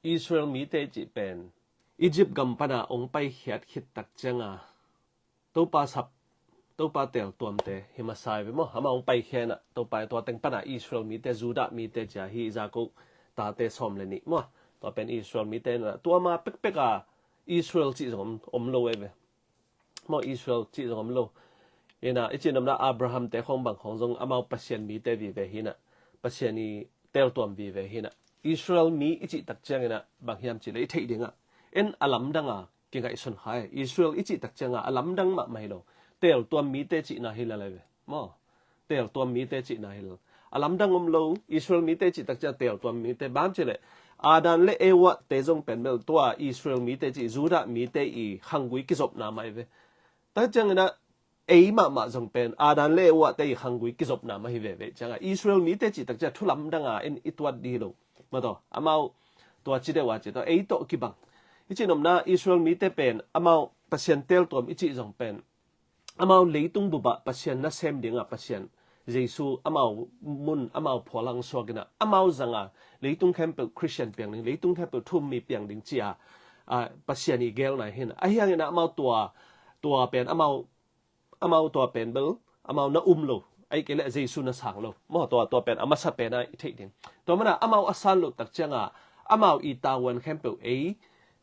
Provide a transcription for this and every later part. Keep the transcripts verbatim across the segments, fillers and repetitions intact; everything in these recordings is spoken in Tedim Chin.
Israel mite cih pen Egypt gam pana hong paikhiat khit tak cianga Topa sap, Topa teltuamte hi masa hi ve maw. Amau hong paikhiat inah Topa tua teng pana Israel mite, Judah mite cia hi Jakob tate sawm le nih maw. Tua pen Israel mite inah tua ma pekpeka Israel cih zong om, om lo hi ve. Maw Israel cih zong om lo. Inah i cih nopna Abraham te khong bang khong zong amau Pasian mite vive hi inah, Pasian i teltuam vive hi inah. Israel mi i cih tak ciang inah bang hiam cih le i theih dingah en a lamdanga kingaihsun kha hi. Israel i cih tak cianga a lamdang mahmah hi lo. Teltuam mite cihna hi lel hi ve maw. Teltuam mite cihna hi lel. A lamdang om lo. Israel mite cih tak ciang teltuam mite bang cih le Adam le Eva te zong pen bel tua Israel mite cih Judah mite i khanggui kizopna mah hi ve. Tak ciang inah ei mahmah zong pen Adam le Eva te i khanggui kizopna mah hi veve cianga Israel mite cih tak ciang thu lamdanga en i tuat dih lo. Maw tua amau tua ci deuh a ci tua ei tawh kibang. I cih nopna Israel mite pen amau Pasian teltuam i cih zong pen amau leitung bupah Pasian nasem dingah Pasian Jesu amau mun amau phualang suak inah amau zanga leitung khempeuh Christian piang ding, leitung khempeuh thu-um mi piang ding cia, a, Pasian i gelna hi inah. Ahi hang inah amau tua, tua pen amau, amau tua pen bel amau na um lo, ahih kei leh Jesu na sang lo. Maw tua, tua pen a masa pen a i theih ding. Tua mana amau a san loh tak cianga amau i tavuan khempeuh ei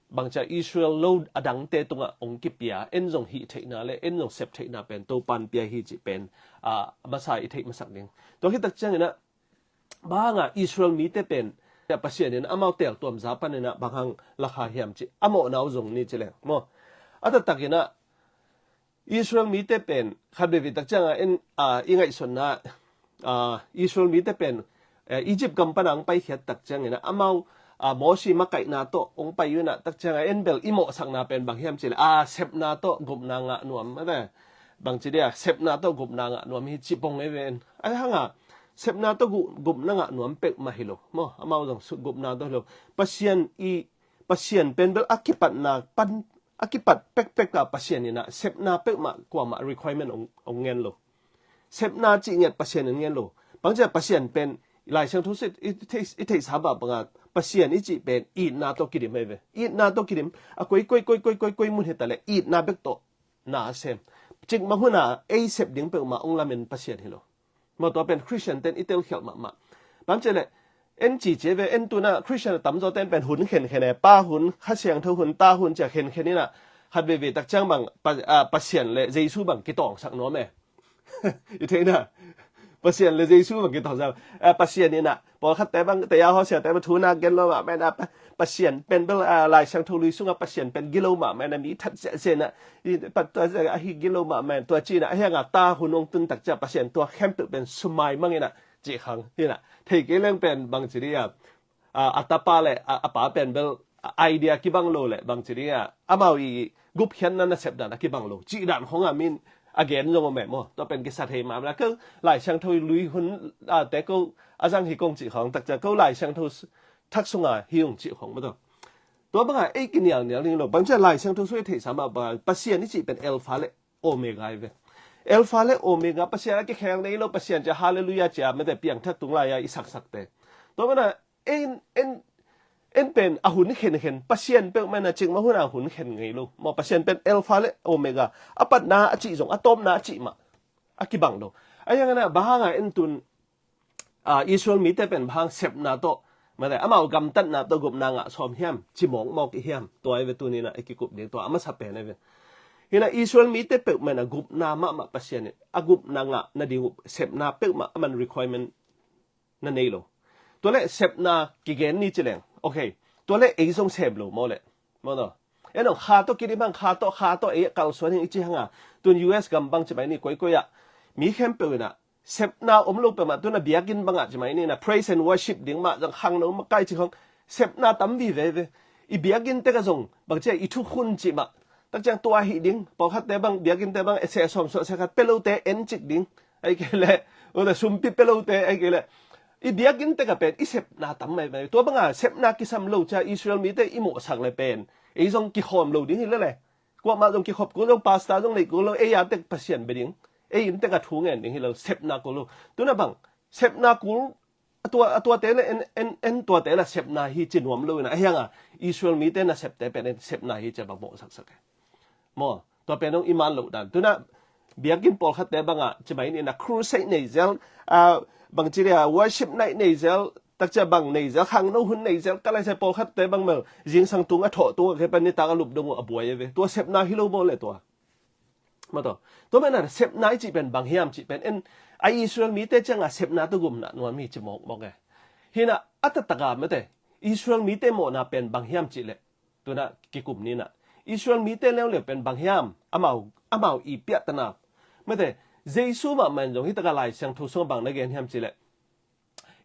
bangcia Israel lo a dangte tungah hong kipia, en zong hih theihna le en zong sep theihna pen Topan pia hi cih pen, a, a masa i theih masak ding. Tua khit tak ciang inah bang hanga Israel mite pen Pasian in amau teltuam za pan inah bang hang lakha hiam cih a mawhna uh zong ni ci leng maw. A taktak inah Israel mite pen khat veivei tak cianga en, a, i ngaihsutna, a, Israel mite pen, eh, Egypt gam pana hong paikhiat tak ciang inah amau, a, Mosi makaihna tawh hong pai uh inah tak cianga en bel i mawhsakna pen bang hiam cih le, a, sepna tawh gupna ngah nuam, a, bang ci dia sepna tawh gupna ngah nuam hi cih pong ei ve en. Ahi hanga sepna tawh gu-, gupna ngah nuam peuhmah hi lo maw. Amau zong su-, gupna tawh hi lo. Pasian i, Pasian pen bel a kipatna pan a kipat pekpeka Pasian inah sepna peuhmah kuamah requirement hong, hong ngen lo. Sepna cih ngiat Pasian in ngen lo. Bangcia Pasian pen Lai Siangtho sung i, i, i theihsa bah banga Pasian i cih pen itna tawh kidim hi ve. Itna tawh kidim a koi, koi, koi, koi, koi, koi mun hi ta le itna bek tawh na a sem. Cikmah huna ei sep ding peuhmah hong lamen Pasian hi lo. Maw tua pen Christian ten i telkhialh mahmah. Bang ci le en ci ci ve en tuna Christian a tamzaw ten pen hun khenkhen e, Pa hun, Kha Siangtho hun, Ta hun cia khenkhen inah khat veivei tak ciang bang Pa-, a, Pasian le Jesu bang kitawngsak nuam e. I theihna Pasian le Jesu bang kitawngsak, a, Pasian inah pawlkhatte bang taya hawsiate bang thu na gen lo mahmah inah Pa-, Pasian pen bel, a, Lai Siangtho lui sungah Pasian pen gilo mahmah inah mi that ziahziah inah i pat tua ziah ahi gilo mahmah inah tua ci inah ahi hanga Ta hun hong tun tak ciah Pasian tua khempeuh pen sumai mang inah cih khang hi inah thei kei leng pen bang ci dih a, a, a tapa le a, a pa pen bel idea kibang lo le bang ci dih a amau i gupkhiatna nasepdan a kibang lo cih dan khong a min a gen zong om e maw. Tua pen kisa thei mahmah inah ko Lai Siangtho lui hun a te ko a zang hi kong cih khong tak ciah ko Lai Siangtho thak sunga hi ung cih khong maw tua. Tua banga ei kinialnial ding lo bang ciah Lai Siangtho sung i theihsa mah banga Pasian i cih pen Alpha le Omega hi ve. Alpha le Omega, Pasian a kikhel nei lo, Pasian cia Hallelujah cia mete piangthak tung lai-a i saksakte. Tua mana en, en, en pen a hun khenkhen, Pasian peuhmah inah cikmah huna hun khen ngei lo maw. Pasian pen Alpha le Omega, a patna a cih zong a tawpna a cih mah a kibang lo. Ahi hangin ah bang hanga en tun a, Israel mite pen bang hang sepna tawh mate amau gamtatna tawh gupna ngah sawm hiam, ci mawkmawk i hiam? Tua i ve tuni inah i kikup ding tua a masa pen i ve. Hi inah Israel mite peuhmah inah gupna mahmah Pasian in a gupna ngah nading uh sepna peuhmah aman requirement na nei lo. Tua le sepna kigen ni ci leng, okay, tua le ei zong sem lo maw le, maw no? En ong kha tawh kidim hang, kha tawh, kha tawh ei a kalsuan hing i ci hanga tun U S gam bang ci mai ni koikoi ah mi khempeuh inah sepna om lo peuhmah tuna biakinn bangah ci mai ni inah praise and worship ding mah zong khangno makai ci khong sepna tam vive ve. I biakinn tek ah zong bang ci a i thukhun cih mah tak ciang tua hih ding, pawlkhatte bang biakinn te bang ese sawm suah se khat pia lote en cik ding, ahih kei leh ute sumpi pia lote ahih kei leh i biakinn tek ah pen i sepna tam mai mai. Tua banga sepna kisam lo ciah Israel mite i mawhsak le pen ei zong kikhawm lo ding hi le le. Kuamah zong kikhop kul lo, pastor zong nei kul lo, ei a tek Pasian bia ding, ei inn tek a thu ngen ding hi lo, sepna kul lo. Tuna bang sepna kul Tua, a tuate le en, en, en tuate la sepna hi ci nuam lo in a, ahi hanga Israel mite nasepte pen en sepna hi ci a bang mawhsaksak e. Maw, tua pen hong i man loh dan. Tuna biakinn pawlkhatte bangah ci mai ni na crusade nei zel, ah, bang ci dia worship night nei zel, takcia bang nei zel, khangno hun nei zel, ka laise pawlkhatte bang mel zingsang tung a thawh tung a khe pen nitak a lup dong uh a buai e ve. Tua sepna hi lo maw le tua. Maw tua. Tua mena sepna i cih pen bang hiam cih pen en a Israel mite cianga sepna tu gumna nuam hi ci mawkmawk e. Hina a taktaka mete Israel mite mawhna pen bang hiam cih le tuna kikum nina Israel mite leuleu pen bang hiam amau, amau i piahtana. Mete Jesu mahmah in zong hitaka Lai Siangtho sungah bang na gen hiam cih le.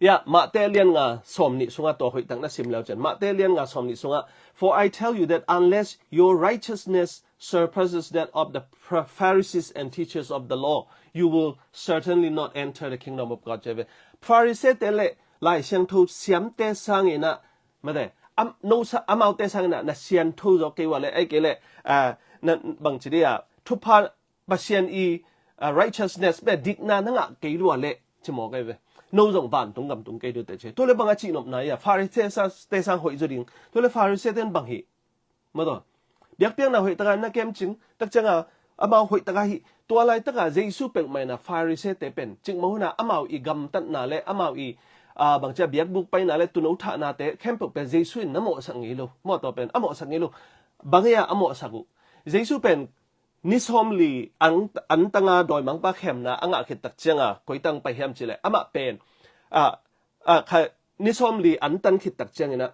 Ya, Mate lian nga sawm nih sungah tua hoihtak na sim leu cian. Mate lian nga sawm nih sungah, "For I tell you that unless your righteousness surpasses that of the Pharisees and teachers of the law, you will certainly not enter the kingdom of God," ci ve. Pharisee te le Lai Siangtho siamte sangin a, mate, am, no sa, amaute sangin a na siantho zaw kei ua le, ei kei le, ah, na, bang ci dia, thupha Pasian i, ah, righteousness be dikna na ngah kei lua le ci maw kei ve. No zong vantung gamtung kei dute ci. Tua le bang a cihnopna ia Pharisee sa te sang hoih zaw ding. Tua le Pharisee ten bang hi. Maw tua. Biakpiakna hoihtaka na kemcing takcianga amau hoihtaka hi. Tua laitaka Jesu peuhmah ina Pharisee te pen cikmah huna amau i gamtatna le amau i, ah, bangcia biakbuk paina le tuno thahna te khempeuh pen Jesu in na mawhsak ngei lo. Maw tua pen a mawhsak ngei lo. Bang ia a mawhsak uh. Jesu pen ni sawmli an, antanga dawimangpa khemna a ngah khit tak cianga koitang pai hiam cileh amah pen, ah, ah, kha, ni sawmli antan khit tak ciangina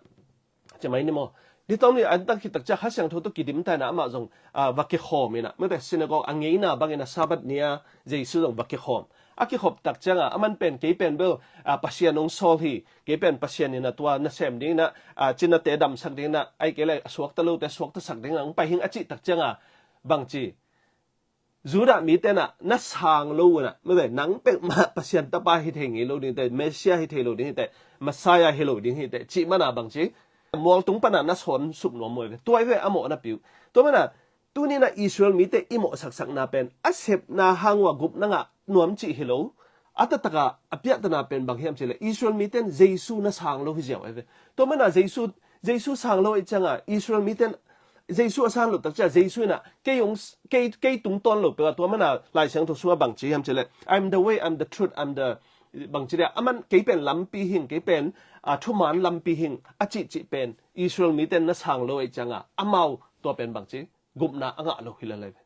ci mai ni maw? Ni sawmli antan khit tak ciang Kha Siangtho tawh kidimta ina amah zong, ah, va kikhawm ina mete synagogue a ngeina bangina Sabbath nia Jesu zong va kikhawm. A kikhop tak cianga aman pen kei pen bel, ah, Pasian hong sawl hi, kei pen Pasian ina tua nasem dingina, ah, cinate damsak dingina ai kei le a suakta lote suaktasak dingina hong pai hing a cih tak cianga bangci Judah mite na, na sang lo una mete nang peuhmah Pasian tapa hi thei ngei lo ding te, Messiah hi thei lo ding hi te, Messiah hi lo ding hi te cih mana bangci mualtung pana na sawn sup nuam maw ve. Tua i ve a mawh na piu. Tua mana Tuni na Israel mite i mawhsaksakna pen a sepna hang ua gupna ngah nuam cih hi lo. A taktaka a piahtana pen bang hiam cileh Israel mite in Jesu na sang lo hi ziau ai ve. Tua mana Jesu, Jesu sang lo ai cianga Israel mite in Jesu a sang lo tak cia Jesu ina kei hong, kei, kei tungtawn lo peuh a tua mana Lai Siangtho sunga bang ci hiam cileh, "I'm the way, I'm the truth, I'm the," bang cileh aman kei pen lampi hing, kei pen, ah, thuman lampi hing a cihcih pen Israel mite in na sang lo ai cianga amau tua pen bang ci gupna a ngah lo hi lalai ve.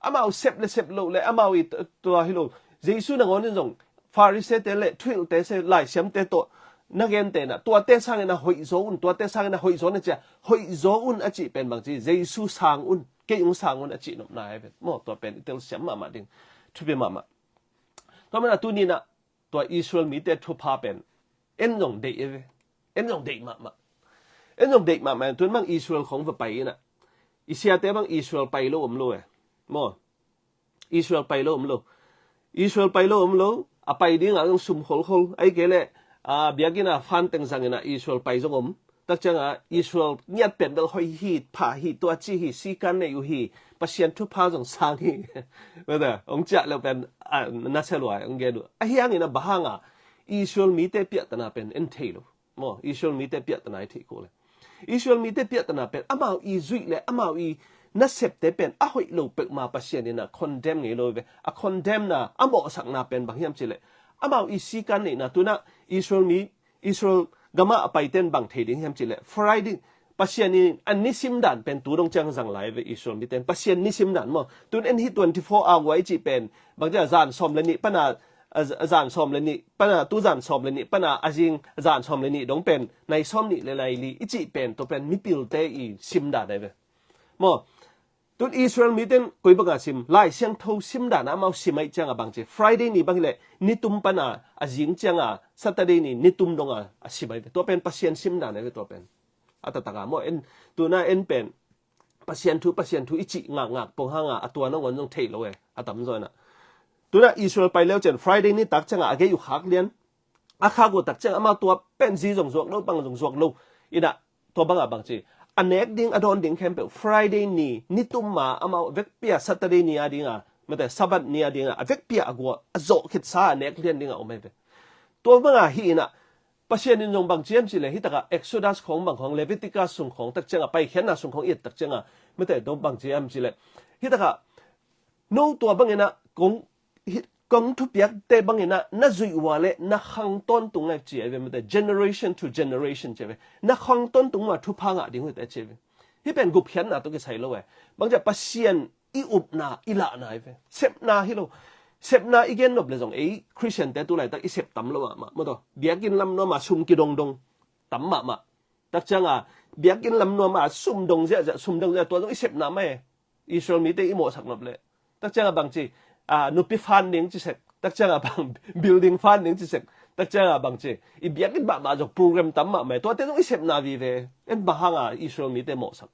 Amau sep le sep lo le amau i t-, tua hi lo. Jesu nangawn in zong Pharisee te le thuhilhte se laisiamte tawh na gente na tuate sangin a hoih zaw un, tuate sangin a hoih zaw na cia hoih zaw un a cih pen bang ci Jesu sang un, kei ung sang un a cih nopna ai ve. Maw tua pen i telsiam mahmah ding thupi mahmah. Tua mana tuni na tua Israel mite thupha pen en zong deih e ve. En zong deih mahmah. En zong deih mahmah. Tun bang Israel khong va pai ina i siate bang Israel pai lo om lo e. Maw Israel pai lo om lo. Israel pai lo om lo. A pai dinga zong sum kholkhol ai kei le, ah, biakina fan teng zangina Israel pai zong om. Tak cianga Israel ngiat pen bel hoih hi, pha hi, tua ci hi, sikan nei uh hi, Pasian thupha zong sang hi. Mete hong ciah lo pen, ah, na sia luai hong gen uh. Ahi hangina bang hanga Israel mite piahtana pen en thei lo. Maw Israel mite piahtana i theih kul le Israel mite piahtana pen amau i zuih le amau i nasepte pen a hoih lo peuhmah Pasian ina condemn ngei lo ve. A condemn na a mawhsakna pen bang hiam cileh amau i sikan neihna tuna Israel mi Israel gamah a paiten bang thei ding hiam cileh Friday Pasian in a nisim dan pen tu dong ciang zang lai ve Israel miten Pasian nisim dan maw. Tun en hi twenty-four hour i cih pen bang cia zan sawm le nih pana, a, a zan sawm le nih pana, tu zan sawm le nih pana a zing zan sawm le nih dong pen nai sawm nih le nai li i cih pen tua pen mipilte i sim dan ai ve. Maw Tun Israel miten koi banga sim, Lai Siangtho sim dana amau sim ai cianga bang ci Friday ni bang hileh nitum pana a zing cianga Saturday ni nitum donga a sim ai ve. Tua pen Pasian sim dan ai ve tua pen. A taktaka maw en, tuna en pen Pasian thu, Pasian thu i cih ngakngak pong hanga a tua nangawn zong thei lo e. A tamzaw ina tuna Israel pai leu cian Friday ni tak cianga a gei uh khak lian. A khak uh tak ciang amau tua pen zi zong zuak lo, pang zong zuak lo. Ina tua banga bang ci a nek ding a dawn ding khempeuh Friday ni nitum ma amau vekpia Saturday ni a dinga mete Sabbath ni a dinga a vekpia a gua a zawh khitsa a nek lian dinga om ai ve. Tua banga hi ina Pasian in zong bang ci hiam cih leh, hi takah Exodus khawng bang khawng, Leviticus sung khawng tak ciangah, Paikhiatna sung khawng i et tak ciangah, mate, zong bang ci hiam cih leh, hi takah no tua bangin ah kong, hi, kong thupiakte bangin ah na zuih uh a leh na khang tawntung lai ci a ve, mate, generation to generation ci a ve. Na khang tawntung mah thupha ngah ding uh hi te ci a ve. Hih pen gupkhiatna tawh kisai lo e. Bang ci a, Pasian i upna, i lahna hi ve. Sepna hi lo. Sepna i gen nop leh zong ei Khristiante tu laitak i sep tam lo mahmah, maw taw. Biakinn lam nuam a sum kidongdong tam mahmah. Tak ciangah biakinn lam nuam a sum dong ziahziah, sum dong ziah, tua zong i sepna mah e. Israel mite i mawhsak nop leh. Tak ciangah bang ci, a, nupi fan ding ci sek. Tak ciangah bang building fan ding ci sek. Tak ciangah bang ci, i biakinn mahmah zong program tam mahmah e. Tuate zong i sepna vive. En bang hanga Israel mite mawhsak?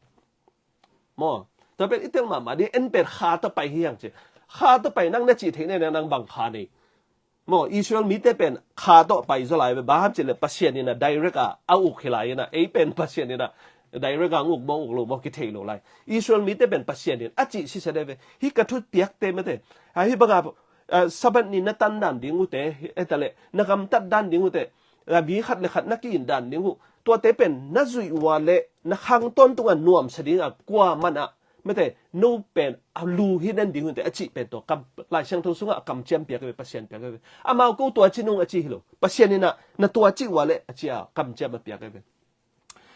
Maw, tua pen i tel mahmah ding, en pen kha tawh pai hi hang ci. Kha tawh pai nang na cih theih nai nang bang kha nei? Maw, Israel mite pen kha tawh pai zaw lai ve, bang hang cih leh Pasian in a direct a a uk hi lai in a, ei pen Pasian in a direct a ang uk maw, uk lo maw, kithei lo lai. Israel mite pen Pasian in a cih sisa de ve. Hih ka thupiakte mate, a, hih banga, a, Sabbath ni na tan dan ding uh te, hi, e ta leh na gamtat dan ding uh te, a, mi khat le khat na ki-in dan ding uh, tuate pen na zuih uh a leh na khang tawntung a nuamsa ding a, kua man ah, mate, no pen a lu hi den ding uh te a cih pen tua kam, Lai Siangtho sungah a kamciam piak ve, Pasian piak ve. Amau ko tua ci nung a ci hi lo. Pasian in a na tua cih uh a leh a ci a kamciam a piak ve.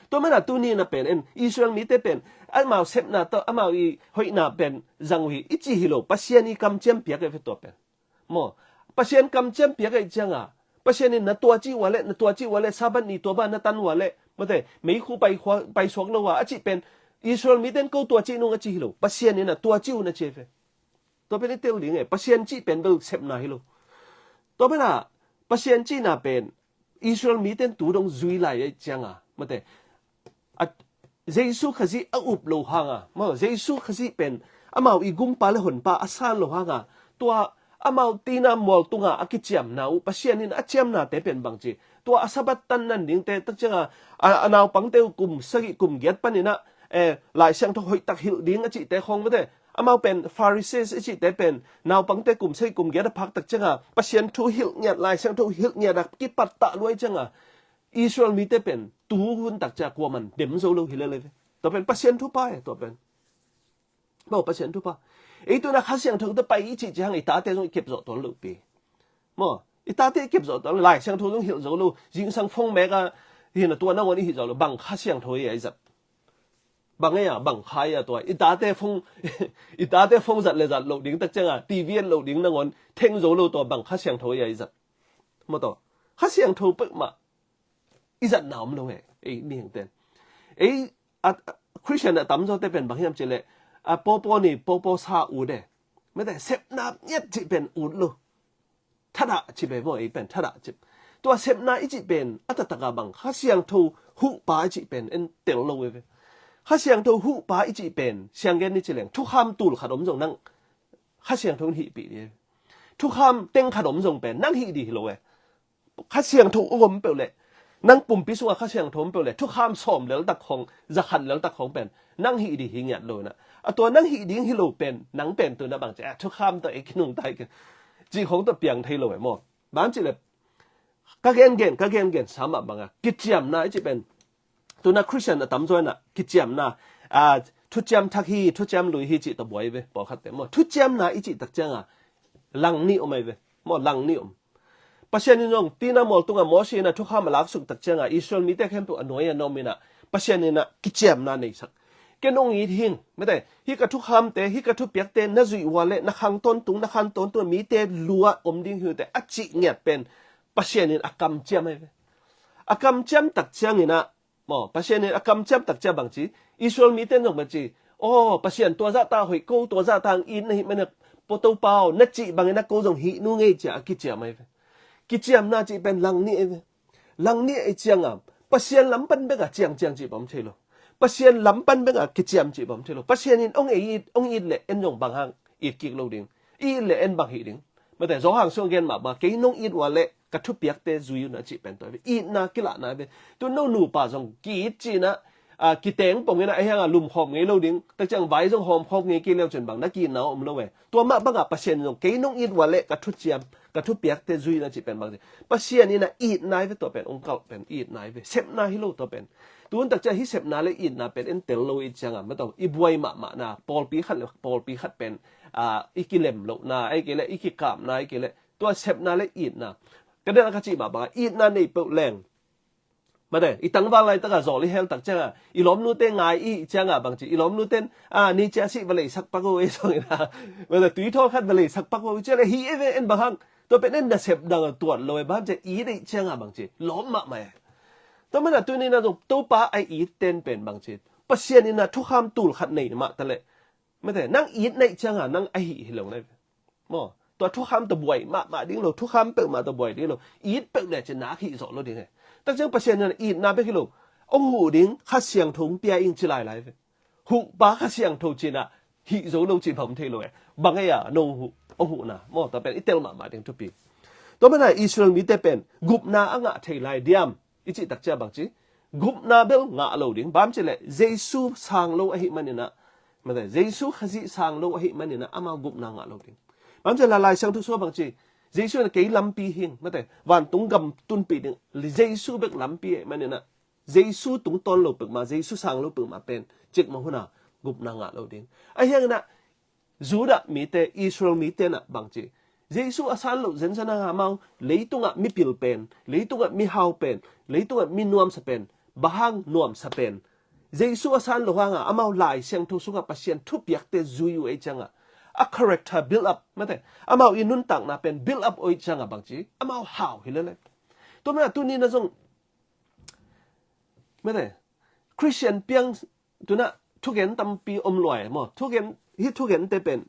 Tua man a tuni in a pen en Israel mite pen amau sepna tawh amau i hoihna pen zang uh hi i ci hi lo. Pasian i kamciam piak ve tua pen. Maw, Pasian kamciam piak ahih cianga, Pasian in na tua cih uh a leh, na tua cih uh a leh, Sabbath ni tua bang na tan uh a leh, mate, meikhu pai khua-, pai suak lo a, a cih pen Israel mite in ko tua cih nung a ci hi lo. Pasian in a tua cih uh na ci ve. Tua pen i tel ding e, Pasian cih pen bel sepna hi lo. Tua pen a, Pasian cihna pen Israel mite in tu dong zui lai ahih cianga, mate, a, Jesu Khazih a up lo hanga, maw, Jesu Khazih pen amau i gumpa le honpa a san lo hanga, tua amau tina mual tunga a kiciamna uh, Pasian in a ciamnate pen bang ci, tua a Sabbath tan nan dingte tak cianga, a, a naupangte uh kum sagih kum giat panin a, eh, Lai Siangtho hoihtak hilh ding a cihte khawng mate, amau pen Pharisees i cihte pen naupangte kum sagih kum giat a phak tak cianga Pasian thu hilh ngiat, Lai Siangtho hilh ngiat a kipat ta luai cianga Israel mite pen tu hun tak cia kuaman dem zo lo hi lel e ve. Tua pen Pasian thupha e, tua pen. Maw, Pasian thupha. Ei tu in a Kha Siangtho tawh pai i cih ciang hang i tate zong i kep zawh tuan lo pi. Maw, i tate i kep zawh tuan lo, Lai Siangtho zong hilh zo lo, zingsang phone mek a hi na tua nangawn i hih zawh lo, bang Kha Siangtho hi a i zat? Bang ei a, bang kha ei a tua. I tate phone, i tate phone zat le zat loh ding tak cianga, T V et loh ding nangawn theng zo lo tua, bang Kha Siangtho ei a i zat? Maw taw. Kha Siangtho pek mah i zatna om lo e, ei mihingten. Ei, a, a, Christian a tamzawte pen bang hiam cih leh, a, pawpaw ni, pawpaw sa ut e. Mate, sepna ngiat cih pen ut lo. Thadah cip e maw, ei pen thadah cip. Tua sepna i cih pen a taktak a bang Kha Siangtho huhpa i cih pen en tel lo e ve. Kha Siangtho huhpa i cih pen sianggen ni ci leng thukham tul khat om zong nang Kha Siangtho in hihpih dih e. Thukham teng khat om zong pen nang hih dih hi lo e. Kha Siangtho a om peuh leh, nang pumpi sungah Kha Siangtho om peuh leh, thukham sawm lel tak khawng, za khat lel tak khawng pen nang hih dih hi ngiat lo in a. A tua nang hih ding hi lo pen, nang pen tu in a bang ci a, thukham tawh ei kinungta hi kei, cih khawng tawh piang thei lo e maw. Bang cih leh, ka gengen, ka gengen sa mah bang a, kiciamna i cih pen, tu in a Christian a tamzaw in a kiciamna, a, thuciam thak hi, thuciam lui hi cih tawh buai ve, pawlkhatte maw. Thuciamna i cih tak cianga lang nih om ei ve, maw, lang nih om. Pasian in zong tina mual tunga Moses in a thukham a laksuk tak cianga Israel mite khempeuh a nuai a na om in a, Pasian in a kiciamna neisak. Ken hong it hing, mate, hih ka thukhamte, hih ka thupiakte na zuih uh a leh, na khang tawntung, na khang tawntung a mite lu ah om ding hi uh teh a cih ngiat pen Pasian in a kamciam ei ve. A kamciam tak ciangin a, maw, Pasian in a kamciam tak cia bang ci, Israel mite in zong bang ci, aw, Pasian tua zahta hoih ko, tua zahta ang it na hih manin a, Topa aw, na cih bangin a ko zong hih nung ei cia a kiciam ei ve. Kiciamna cih pen lang nih ei ve. Lang nih ei cianga Pasian lam pan bek a ciangciang cih bang om thei lo. Pasian lam pan bek a kiciam cih bang om thei lo. Pasian in hong ei it, hong it leh en zong bang hang it kik lo ding. I it leh en bang hih ding. Mate, Johan sung gen mah bang, kei nong it uh a leh ka thupiakte zui un a cih pen tua ve. Itna kilahna ve. Tu no nupa zong ki-it ci-in a, a, kiteng pong in a, a hiang a lumkhawm ngei lo ding, tak ciang vai zong hawmkhawm ngei kei leu cin bang na ki-itna om lo e. Tua mah bang a Pasian in zong kei nong it uh a leh ka thuciam, ka thupiakte zui na cih pen bang ci. Pasian in a it nai ve tua pen, ong kalh pen it nai ve. Sepna hi lo tua pen. Tun tak ciang hih sepna le itna pen en tel lo i ciang a, mataw, i buai mahmahna, pawlpi khat le pawlpi khat pen, a, i kilem lohna, a hi kei leh, i kikapna, a hi kei leh, tua sepna le itna. Ka den a ka cih mah bang a, itna nei peuh leng. Mate, i tangval laitak a zawl i hel tak ciang a, i lawmnute ngai i ciang a bang ci, i lawmnuten, a, ni cia sih va leisak pak o, e sawng in a. Mate, tui thawl khat va leisak pak o, i ciang a hi e ve en bang hang. Tua pen en nasep dang a tuat lo e, bang ci, i deih ciang a bang ci, lawm mahmah e. Tua man a tuni na zong Topa a it ten pen bang ci, Pasian in a thukham tul khat nei mah ta leh. Mate, nang it neih ciang a nang a hih hi lo na. Maw, tua thukham tawh buai mahmah ding lo, thukham peuhmah tawh buai ding lo, it peuh le cin nak hih zawh lo ding e. Tak ciang Pasian in itna bek hi lo, ong huh ding, Kha Siangtho ong pia ing ci lailai ve. Huhpa Kha Siangtho cin a hih zo lo cih bang om thei lo e. Bang ei a, no huh, ong huhna. Maw, tua pen i tel mahmah ding thupi. Tua man a Israel mite pen gupna a ngah thei lai diam i cih tak ciang bang ci, gupna bel ngah lo ding. Bang ci leh Jesu sang lo ahih manin a, mate, Jesu Khazih sang lo ahih manin a, amau gupna ngah lo ding. Bang ci leh Lai Siangtho sung a bang ci, Jesu in a kei lampi hing, mate, vantung gam tunpih ding, Jesu bek lampi ahih manin a, Jesu tungtawn lo peuhmah, Jesu sang lo peuhmah pen cikmah hun a gupna ngah lo ding. A hiang in a, Judah mite, Israel mite na bang ci, Jesu a san loh zenzen a amau leitungah mipil pen, leitungah mihau pen, leitungah minuamsa pen, bang hang nuamsa pen. Jesu a san loh hang a amau Lai Siangtho sungah Pasian thupiakte zui uh ei ciang a, a character build up, mate, amau i nuntakna pen build up uh ei ciang a bang ci, amau hau hi lele. Tua man a tuni na zong, mate, Christian piang tuna thugen tampi om luai maw. Thugen, hih thugente pen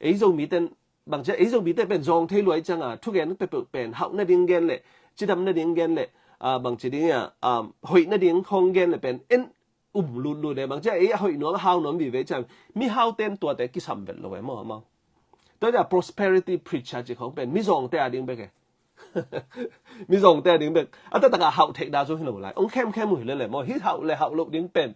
ei Zomiten bang ci a, ei Zomite pen zawng thei luai ciang a, thugen peuhpeuh pen hauh nading gen le, cidam nading gen le, a, bang ci ding a, a, hoih nading khawng gen le pen en um lutlut e. Bang ci a, ei a hoih nuam, a hau nuam vive ciang, mihauten tuate kisam vet lo e maw, maw. Tua ciang prosperity preacher ci khawng pen mizawngte a ding bek e. Mizawngte a ding bek a taktak a hauh theih dan zong hi lo lai. Ong khemkhem uh hi lele maw. Hih hauh le hauh loh ding pen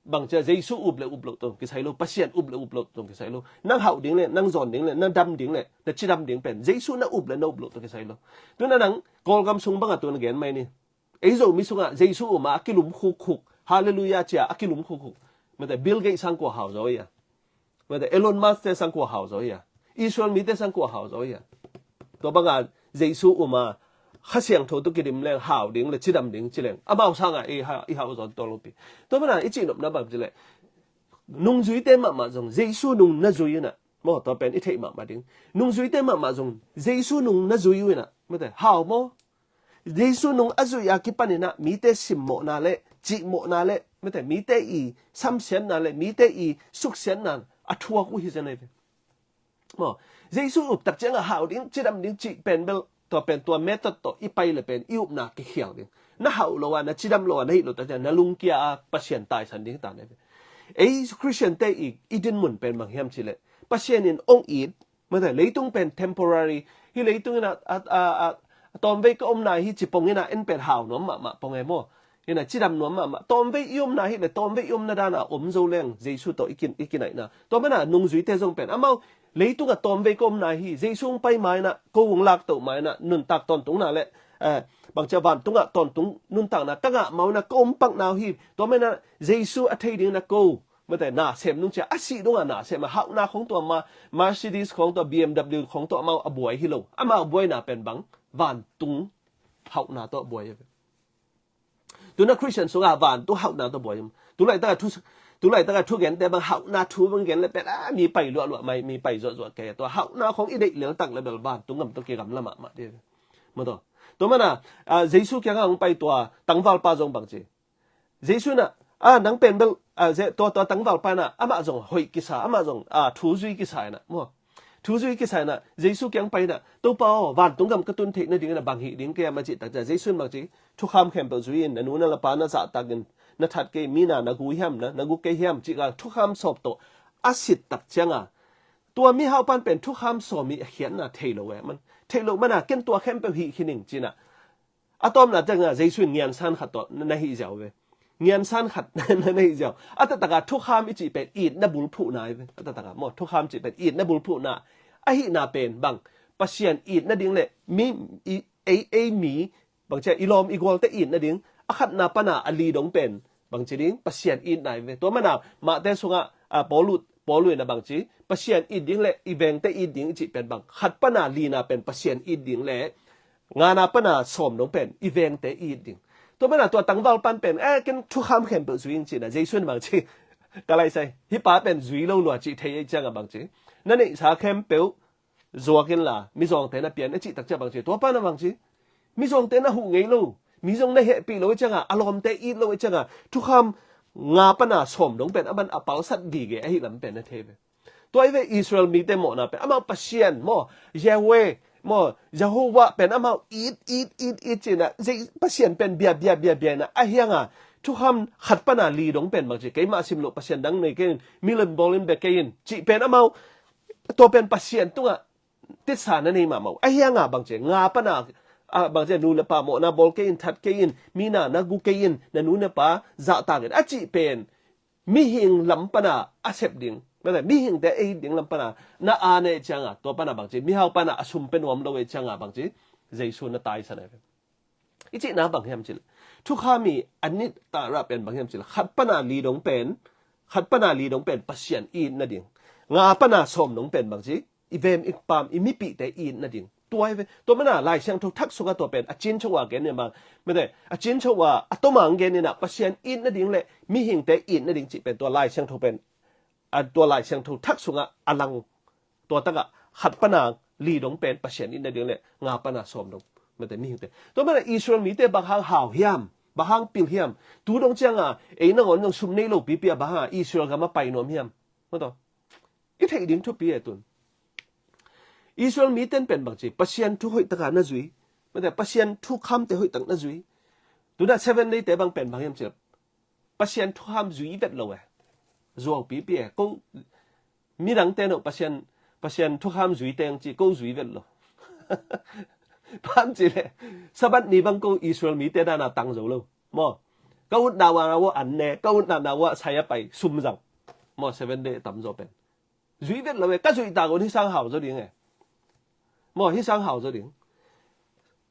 bang ci a, Jesu up le up loh tawh kisai lo, Pasian up le up loh tawh kisai lo. Nang hauh ding le, nang zawn ding le, nang dam ding le, na cidam ding pen Jesu na up le na up loh tawh kisai lo. Tuna nang Kawlgam sung bang a tuna gen mai ni. Ei Zomi sungah Jesu um a, a kilum khukhuk, Halleluiah ci a, a kilum khukhuk. Mate, Bill Gates sang kua hau zaw ia. Mate, Elon Musk te sang kua hau zaw ia. Israel mite sang kua hau zaw ia. Tua bang a Jesu um a, Kha Siangtho tawh kidim leng hau ding le cidam ding ci leng, amau sang a i ha, i hau zaw tuan lo pi. Tua man a i cihnopna bang ci leh, nungzuite mahmah zong Jesu nung na zui in a, maw, tua pen i theih mahmah ding. Nungzuite mahmah zong Jesu nung na zui uh in a, mate, hau maw. Jesu nung a zuih a kipan in a mite simmawhna le, cihmawhna le, mate, mite i samsiatna le, mite i suksiatna a thuak uh hi zen ei ve. Maw, Jesu up tak ciang a hau ding, cidam ding cih pen bel, tua pen tua method tawh i pai le pen i upna kikhial ding. Na hauh lo a, na cidam lo a, na hih lo tak ciang na lungkia a Pasian taisan ding ta nei ve. Ei Christian te i, i dinmun pen bang hiam ci leh, Pasian in ong it, mate, leitung pen temporary. Hih leitung in a, a, a, a, a tawmvei ka omna hi ci pong in a, en pen hau nuam mahmah pong e maw. Hi na cidam nuam mahmah. Tawmvei i omna hi le, tawmvei i omna dan a om zo leng Jesu tawh i kin, i kinaihna. Tua man a nungzuite zong pen amau leitung a tawmvei ka omna hi, Jesu hong pai ma in a, ko hong lak toh ma in a, nuntak tawntungna le, eh, bang ci a vantung a tawntung nuntakna ka ngah ma uh in a, ka om pakna uh hi. Tua man a Jesu a thei ding in a ko, mate, na sem nung ci a, a sih dong a na sem a, hauhna khong tua ma, Mercedes khong tua, B M W khong tua amau a buai hi lo. Amau a buaina pen bang, vantung hauhna tawh a buai hi ve. Tuna Christian sungah vantung hauhna tawh buai hi. Tulaitak a thu, tulaitak a thugente bang hauhna thu bang gen le pen, a, mi pai luahluah mai, mi pai zuahzuah kei. Tua hauhna khong i deih leltak le bel vantung gam tawh kigamla mahmah ding hi ve. Maw tua. Tua man a, a, Jesu kiangah hong pai tua tangvalpa zong bang ci. Jesu in a, a, nang pen bel, a, ze-, tua, tua tangvalpa in a, amah zong hoih kisa, amah zong, a, thu zui kisa in a, maw. Thu zui kisa in a, Jesu kiang pai in a, Topa aw, vantung gam ka tun theih nading in a bang hih ding ka hiam a cih tak ciang, Jesu in bang ci, thukham khempeuh zui in, na nu na pa na zahtak in, na that kei, mi na na gu hiam, na, na gu kei hiam, cih ka thukham sawp tawh a sit tak ciang a, tua mihaupan pen thukham sawm hi a khiatna thei lo e man. Thei lo man a, ken tua khempeuh hih khin ing ci in a, a tawpna ciang a Jesu in ngiansan khat tawh na, na hih ziau ve. ngiansan khat na nei ziau. A taktak a thukham i cih pen itna bulphuhna hi ve. A taktak a maw, thukham cih pen itna bulphuhna. Ahihna pen bang, Pasian it nading le mi, i, ei, ei mi, bangci a i lawm i gualte it nading, a khatna pana a li dong pen bangci ding, Pasian itna hi ve. Tua mana Mahte sungah, a, Paulu, Paulu in a bangci, Pasian it ding le i vengte it ding i cih pen bang, khat pana lina pen Pasian it ding le ngana pana sawm dong pen i vengte it ding. Tua mana tua tangval pan pen, eh, ken thukham khempeuh zui ing cihna, Jesu in bangci, ka laisai, hih pa pen zui lo lua cih thei ei ciangah bangci, na neihsa khempeuh zuak inla mizawngte na pia in a cih takciah bangci, tua pana bangci, mizawngte na huh ngei lo, mi zong na hehpih lo ei ciangah, a lawmte it lo ei ciangah, thukham nga pana sawm dong pen a man a palsat gige ahi lam pen na thei ve. Tua hi ve Israel mite mawhna pen amau Pasian maw, Yahweh maw, Jehovah pen amau it, it, it, it cihna, Pasian pen bia, bia, bia, bia na ahi hanga, thukham khat pana li dong pen bangci, keimah sim loh Pasian dang nei kei in, mi lem bawl in bia kei in cih pen amau, tua pen Pasian tungah titsa na nei mahmah uh. Ahi hanga bangci, nga pana, a, bangci, nu le pa mawhna bawl kei in, that kei in, mi na na gu kei in, na nu na pa zahtak in a cih pen mihing lam pana a sep ding, mate, mihingte a it ding lam pana na a nei cianga, tua pana bangci, mihau pana a sum pe nuam lo ei cianga bangci, Jesu na taisan ai ve. I cihna bang hiam cih leh, thukham i a nitak rah pen bang hiam cih leh, khat pana li dong pen, khat pana li dong pen Pasian it nading, nga pana sawm dong pen bangci, i vem i pam i mipihte it nading. Tua hi ve. Tua mana Lai Siangtho Thak sungah tua pen a cincho a gen in bang, mate, a cincho a, a toma gen in ah Pasian it nading le mihingte it nading cih pen tua Lai Siangtho pen, a, tua Lai Siangtho Thak sungah a lang. Tua takah khat pana li dong pen Pasian it nading le nga pana sawm dong, mate, mihingte. Tua mana Israel mite bang hang hau hiam, bang hang pil hiam? Tu dong cianga ei nangawn zong sum nei lo pipi a bang hanga Israel gama pai nuam hiam? Mate, i theih ding thupi e tun. Israel miten pen bangci, Pasian thu hoih taka na zui, mate, Pasian thukhamte hoih tak na zui. Tuna Seven Day te bang pen bang hiam cih leh, Pasian thukham zui vet lo e. Zuau pipi e. Ko midangte no Pasian, Pasian thukham zui teng ci ko zui vet lo. Bang hang cih leh, Sabbath ni bang ko Israel mite dana tang zo lo maw. Ka utna uh a an ne, ka utna uh a sai a pai, sum zang maw, Seven Day tam zaw pen. Zui vet lo e, ka zuih tak un hih sang hau zaw ding e. Maw, hih sang hau zaw ding.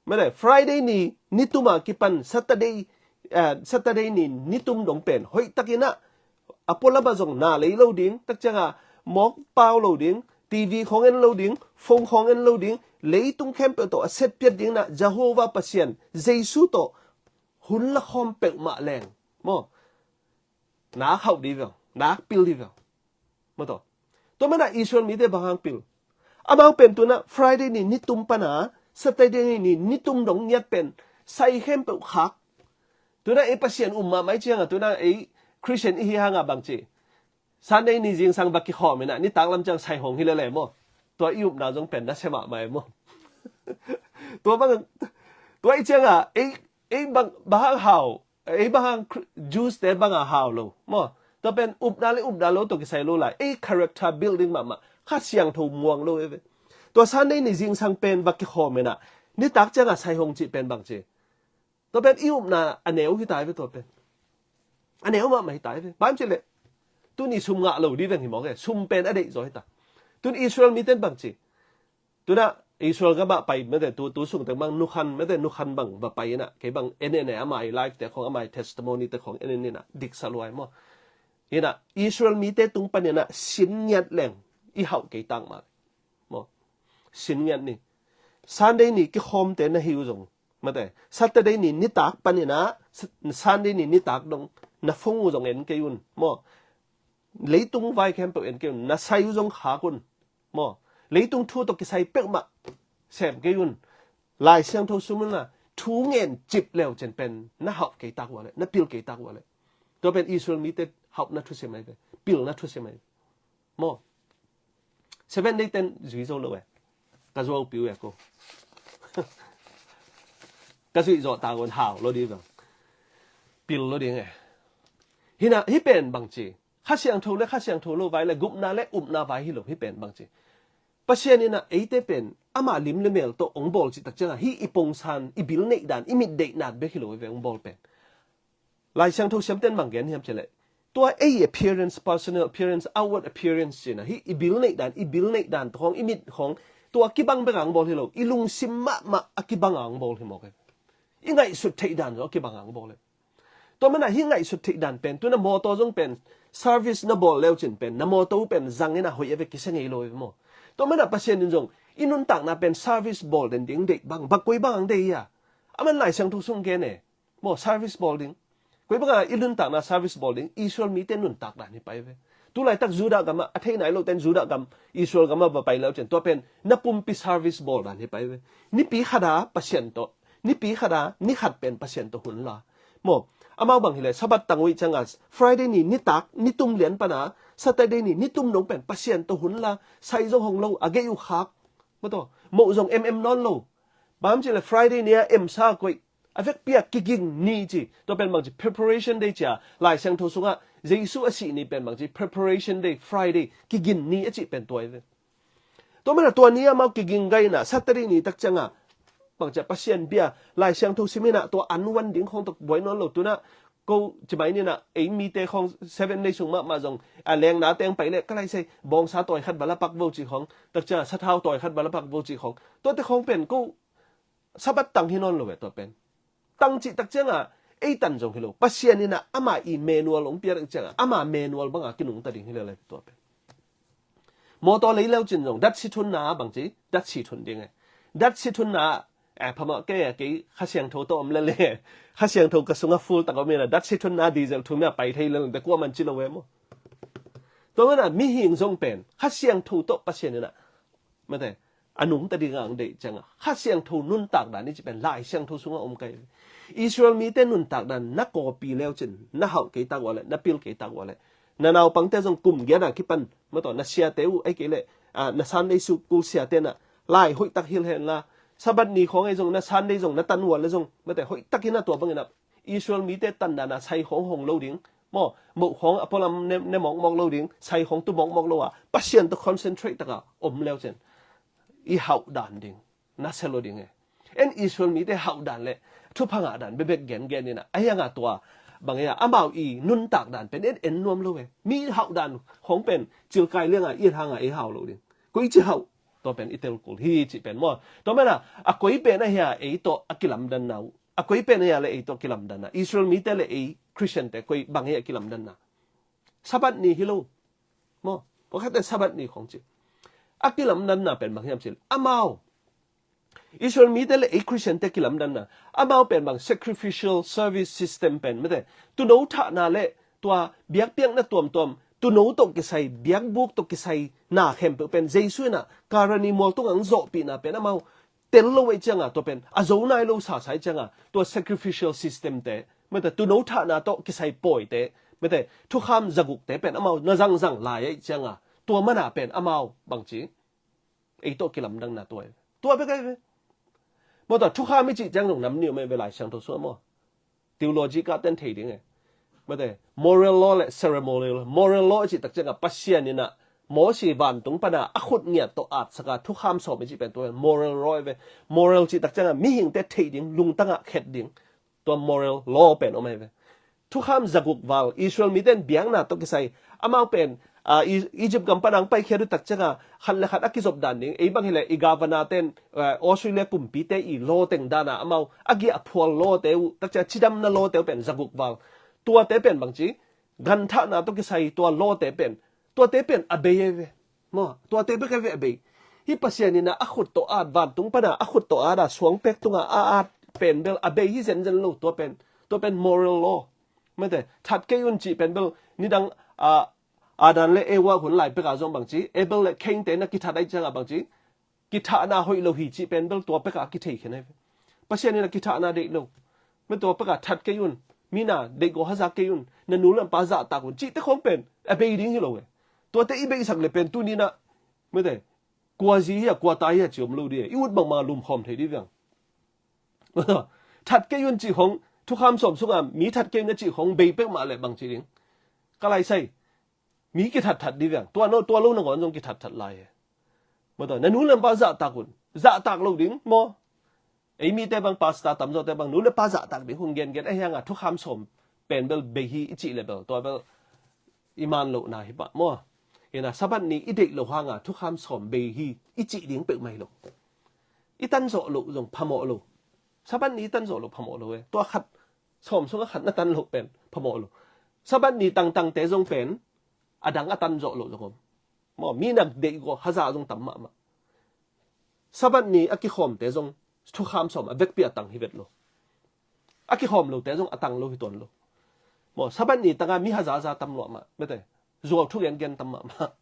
Mate, Friday ni nitum a kipan Saturday, eh, Saturday ni nitum dong pen hoih takin ah, a pualam ah zong na lei lo ding, tak cianga mawk pau lo ding, T V khong en lo ding, phone khong en lo ding, leitung khempeuh tawh a setpiat ding na, Jehovah Pasian, Jesu tawh hun la khawm peuhmah leng maw, nak hauh di veng, nak pil di veng. Mate, tua mana Israel mite bang hang pil? Amau pen tuna Friday ni nitum pana Saturday ni nitum dong ngiat pen sai khempeuh khak. Tuna ei Pasian um mahmah i cianga, tuna ei Christian i hi hanga bangci, Sunday ni zingsang va kikhawm ina, nitak lam ciang sai hong hi lele maw. Tua i upna zong pen na se mahmah e maw. Tua bang, tua i cianga ei, ei bang, bang hang hau, ei bang hang Jews te banga hau lo maw. Tua pen upna le upna lo tawh kisai lo lai, ei character building mahmah, Kha Siangtho muang lo e ve. Tua Sunday ni zingsang pen va kikhawm ina, nitak cianga sai hong cih pen bangci, tua pen i upna a neu hi tai ve tua pen. A neu mahmah hi tai ve. Bang hang cih leh, tuni sum ngah lo di veng hi mawk e. Sum pen a deih zaw hi ta. Tun Israel miten bangci, tuna Israel gama pai, mate, tu, tu sung teng bang nukhan, mate, nukhan bang va pai ina, kei bang en en e, ama i life te khong, ama i testimony te khong en en ina, diksa luai maw. Ina Israel mite tung pan ina sin ngiat leng i hauh kei tak mah maw. Sin ngiat ni. Sunday ni kikhawmte na hi uh zong, mate, Saturday ni nitak pan ina, Sunday ni nitak dong na phone uh zong en kei un maw. Leitung vai khempeuh en kei un, na sai uh zong khak un maw. Leitung thu tawh kisai peuhmah sem kei un. Lai Siangtho sum ina, thu ngen cip leu cen pen na hauh kei tak ua leh, na pil kei tak ua leh. Tua pen Israel mite hauhna thusim ahi ve, pilna thusim ahi ve maw. Seven Day ten zui zo lo e. Ka zuau piu e ko. Ka zuih zawh tak un hau lo di veng. Pil lo ding e. Hina, hih pen bangci, Kha Siangtho le Kha Siangtho lo vai le gupna le upna vai hi lo, hih pen bangci. Pasian ina eite pen ama lim le mel tawh ong bawl cih tak cianga, hih i pongsan, i bil neih dan, i mit deih nat bek hi lo e ve ong bawl pen. Lai Siangtho siamten bang gen hiam cileh, tua ei appearance, personal appearance, outward appearance cina hi, i bil neih dan, i bil neih dan, tua khong i mit khong, tua kibang bek ang bawl hi lo, i lungsim mahmah a kibang ang bawl hi mawk e. I ngaihsut theih dan zong a kibang ang bawl e. Tua mana hi ngaihsut theih dan pen, tuna mawtaw zong pen service na bawl leucin pen, na mawtaw pen zangin a hoih a ve kisia ngei lo e maw. Tua mana Pasian in zong i nuntakna pen service bawl den ding deih bang, bang koi bang ang deih ia. Aman Lai Siangtho sung gen e. Maw, service bawl ding. Koi banga i nuntakna service bawl ding, Israel mite nuntak dan hi pai ve. Tulaitak Judah gamah a thei nai loten Judah gam, Israel gamah va pai leucin, tua pen na pumpi service bawl dan hi pai ve. Nipi khata Pasian tawh, nipi khata ni khat pen Pasian tawh hun la. Maw, amau bang hileh Sabbath tang uh ih cianga Friday ni nitak, nitum lian pana Saturday ni nitum nong pen Pasian tawh hun la, sai zong hong lo, a gei uh khak. Maw tawh, moh zong em em nawn lo. Bang cileh Friday ni a emsa koih, a vekpi a kiging ni ci. Tua pen bangci preparation day cia. Lai Siangtho sungah Jesu a sih ni pen bangci preparation day, Friday, kiging ni a cih pen tua i ve. Tua mana tua ni amau kiging gaina Saturday ni tak cianga bangcia Pasian bia Lai Siangtho simina tua an wan ding khong tok buai nawn lo tuna. Ko cimai nina ei mite khong seven day sung mahmah zong a lengna teng pai leh ka lai sei bawngsa tawi khat bala pak vo ci khong, tak cianga sathau tawi khat bala pak vo ci khong. Tuate khong pen ko Sabbath tang hi nawn lo ve tua pen. Tang cih tak cianga ei tan zong hi lo. Pasian ina ama i manual hong piak tak cianga ama manual banga kinungta ding hi lele tua pen. Mawtaw lei leucin zong dat si thunna bangci, dat si thun ding e. Dat si thunna, eh, phamawh kei a kei Kha Siangtho tawh om lele. Kha Siangtho ka sunga full tak om ina dat si thunna diesel thunna pai thei lele, te kuaman ci lo e maw. Tua mana mihing zong pen Kha Siangtho tawh Pasian ina mate, a nungta ding ang deih cianga Kha Siangtho nuntak dan i ci pen Lai Siangtho sunga om kai. Israel mite nuntak dan na kawpi leucin, na hauh kei tak uale, na pil kei tak uale. Na naupangte zong kum giana kipan, mataw, na siate uh ei kei leh, ah, na Sunday school siate na lai hoih tak hil hen la. Sabbath ni khong ei zong na Sunday zong na tan uale zong, mate, hoih tak ina tua bangina Israel mite tan dana sai khong hong lo ding. Maw, moh khong a pualam ne, ne mawkmawk lo ding, sai khong tu mawkmawk lo a, Pasian tawh concentrate taka om leucin. I hauh dan ding, na sia lo ding e. En Israel mite hauh dan le, thupha ngah dan, bebek gen gen ina, a hianga tua, bang ea, amau i nuntak dan pen en, en nuam lo e. Mi hauh dan khong pen, cilkai lianga, i hanga, i hau lo ding. Koi ci hauh, tua pen, i tel kul, hi ci pen maw. Tua mana, a koi pen a hia, ei tawh a kilamdanna uh. A koi pen a hia le ei tawh kilamdanna. Israel mite le ei Christian te koi bang hia kilamdanna. Sabbath ni hi lo. Maw, pakhat te Sabbath ni khong ci. A kilamdanna pen bang hiam cil. Amau. Israel mite le ei Christian te kilamdanna. Amau pen bang sacrificial service system pen. Mate, tuno thahna le tua biakpiakna tuamtuam. Tuno tawh kisai, biakbuk tawh kisai na khempeuh pen. Jesu ina, Karani mual tunga ang zawhpihna pen. Amau tel lo ei cianga tua pen a zo nai lo sasai cianga tua sacrificial system te, mate, tuno thahna tawh kisai pawi te, mate, thukham zaguk te pen amau na zangzang lai ei cianga tua mana pen amau bangci ei tawh kilamdangna tua ei. Tua bek ei ve. Mawtaw thukham i cih ciang zong nam ni om ei ve Lai Siangtho sua maw. Theology kah ten thei ding e. Mate, moral law le ceremonial law. Moral law i cih tak cianga Pasian ina Mosi vantung pana a khut ngiat tawh atsaka thukham sawm i cih pen tua moral law i ve. Moral cih tak cianga mihingte thei ding, lungtanga khet ding. Tua moral law pen om i ve. Thukham zaguk val Israel miten biakna tawh kisai amau pen, ah, I-, Egypt gam pana ang paikhiat uh tak cianga khat le khat a kizop dan ding. Ei bang hileh i gavana ten, ah, Australia kumpite i law teng dana amau a giahphual law te uh tak cianga cidamna law te uh pen zaguk val. Tuate pen bangci, ganthahna tawh kisai tua law te pen, tuate pen a bei e ve. Maw, tuate bek e ve a bei. Hi Pasian ina a khut tawh at vantung pana a khut tawh at a suangpek tunga a at pen bel a bei hi zenzen lo tua pen. Tua pen moral law. Mate, that kei un cih pen bel nidang, ah, Adam le Eva hun lai peka zong bangci, Abel le Cain te na kithat ai cianga bangci, kithahna hoih lo hi cih pen bel tua peka kithei khen ai ve. Pasian ina kithahna deih lo. Mate, tua peka that kei un, mina deih go haza kei un, na nu le pa zahtak un cih te khong pen a bei ding hi lo e. Tuate i beihsak le pen tuni na, mate, kua zi hia, kua ta hia ci om lo dih e. I ut bangma lumkhawm thei dih viang. That kei un cih khong, thukham sawm sunga mi that kei un a cih khong bei pek mah le bangci ding. Ka lai sai, mi kithatthat dih viang. Tua no, tua lo nangawn zong kithatthat lai e. Mataw, na nu le pa zahtak un. Zahtak lo ding maw. Ei mite bang pastor tamzawte bang nu le pa zahtak ding hong gengen a hianga thukham sawm pen bel bei hi i cih le bel tua bel i man lohna hi pah maw. Hi na, Sabbath ni i deih loh hanga thukham sawm bei hi i cih ding peuhmah hi lo. I tan zawh loh zong phamawh lo. Sabbath ni i tan zawh loh phamawh lo e. Tua khat, sawm sungah khat na tan loh pen phamawh lo. Sabbath ni tangtangte zong pen a dang a tan zawh loh zong om. Maw, mi na deih gawh haza zong tam mahmah. Sabbath ni a kikhawmte zong thukham sawm a vekpi a tang hi vet lo. A kikhawm lote zong a tang lo hi tuan lo. Maw, Sabbath ni tanga mi hazaza tam luah mah, mete. Zuau thu gengen tam mahmah.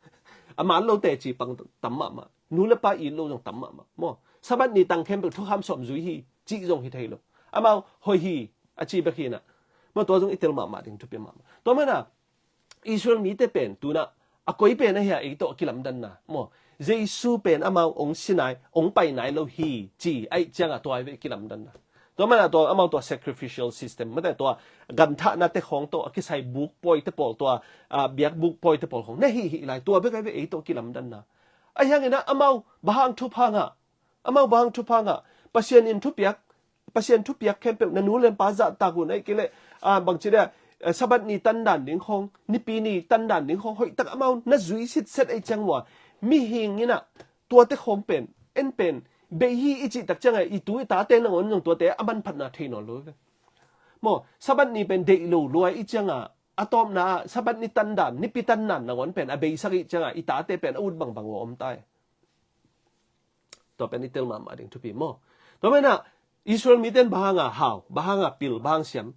A man lo teci pang tam mahmah. Nu le pa it lo zong tam mahmah. Maw, Sabbath ni tang khempeuh thukham sawm zui hi cih zong hi thei lo. Amau hoih hi a ci bek hi na. Maw, tua zong i tel mahmah ding thupi mahmah. Tua mana Israel mite pen tuna a koi pen ahi a, ei tawh a kilamdanna maw. Jesu pen amau ong si nai, ong pai nai lo hi ci aih cianga tua hi ve kilamdanna. Tua mana tua amau tua sacrificial system, mate, tua gamthahna te khawng tawh a kisai buk pawi te pawl, tua, ah, biak buk pawi te pawl khawng na hi hi lai, tua bek ahi ve ei tawh kilamdanna. Ahi hangin ah amau bang hang thupha ngah, amau bang hang thupha ngah, Pasian in thupiak, Pasian thupiak khempeuh, na nu le pa zahtak un aih kei leh, ah, bangci dia, eh, Sabbath ni tandan ding khawng, nipi ni tandan ding khawng hoih tak amau na zui sitset aih ciang ua, mihing in ah tuate khawng pen, en pen bei hi i cih tak ciangah i tu i tate nangawn zong tuate a manphatna thei nawn lo ve. Maw, Sabbath ni pen deih lo lua i ciangah a tawpna ah Sabbath ni tandan, nipi tandan nangawn pen a beisak i ciangah i tate pen a ut bangbang ua om tai. Tua pen i tel mahmah ding thupi maw. Tua mana Israel mite in bang hanga hau, bang hanga pil, bang hang siam.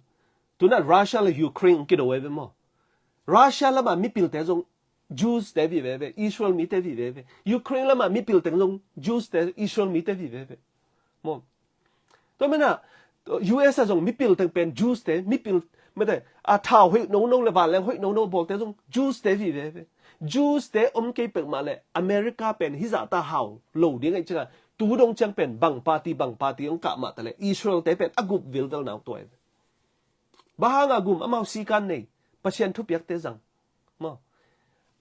Tuna Russia le Ukraine kido ve maw. Russia lama mipilte zong Jews te vive ve, Israel mite vive ve. Ukraine lama mipil teng zong Jews te, Israel mite vive ve. Maw. Tua mana U S a zong mipil teng pen Jews te, mipil, mate, a thau hoih nono le vanleng hoih nono bawlte zong Jews te vive ve. Jews te om kei peuhmah le America pen hizah ta hau lo ding aih cianga tu dong ciang pen bang party, bang party ong kah mah ta le Israel te pen a gup vilvel nau tua ve. Bang hanga gum, amau sikan nei, Pasian thupiakte zang. Maw.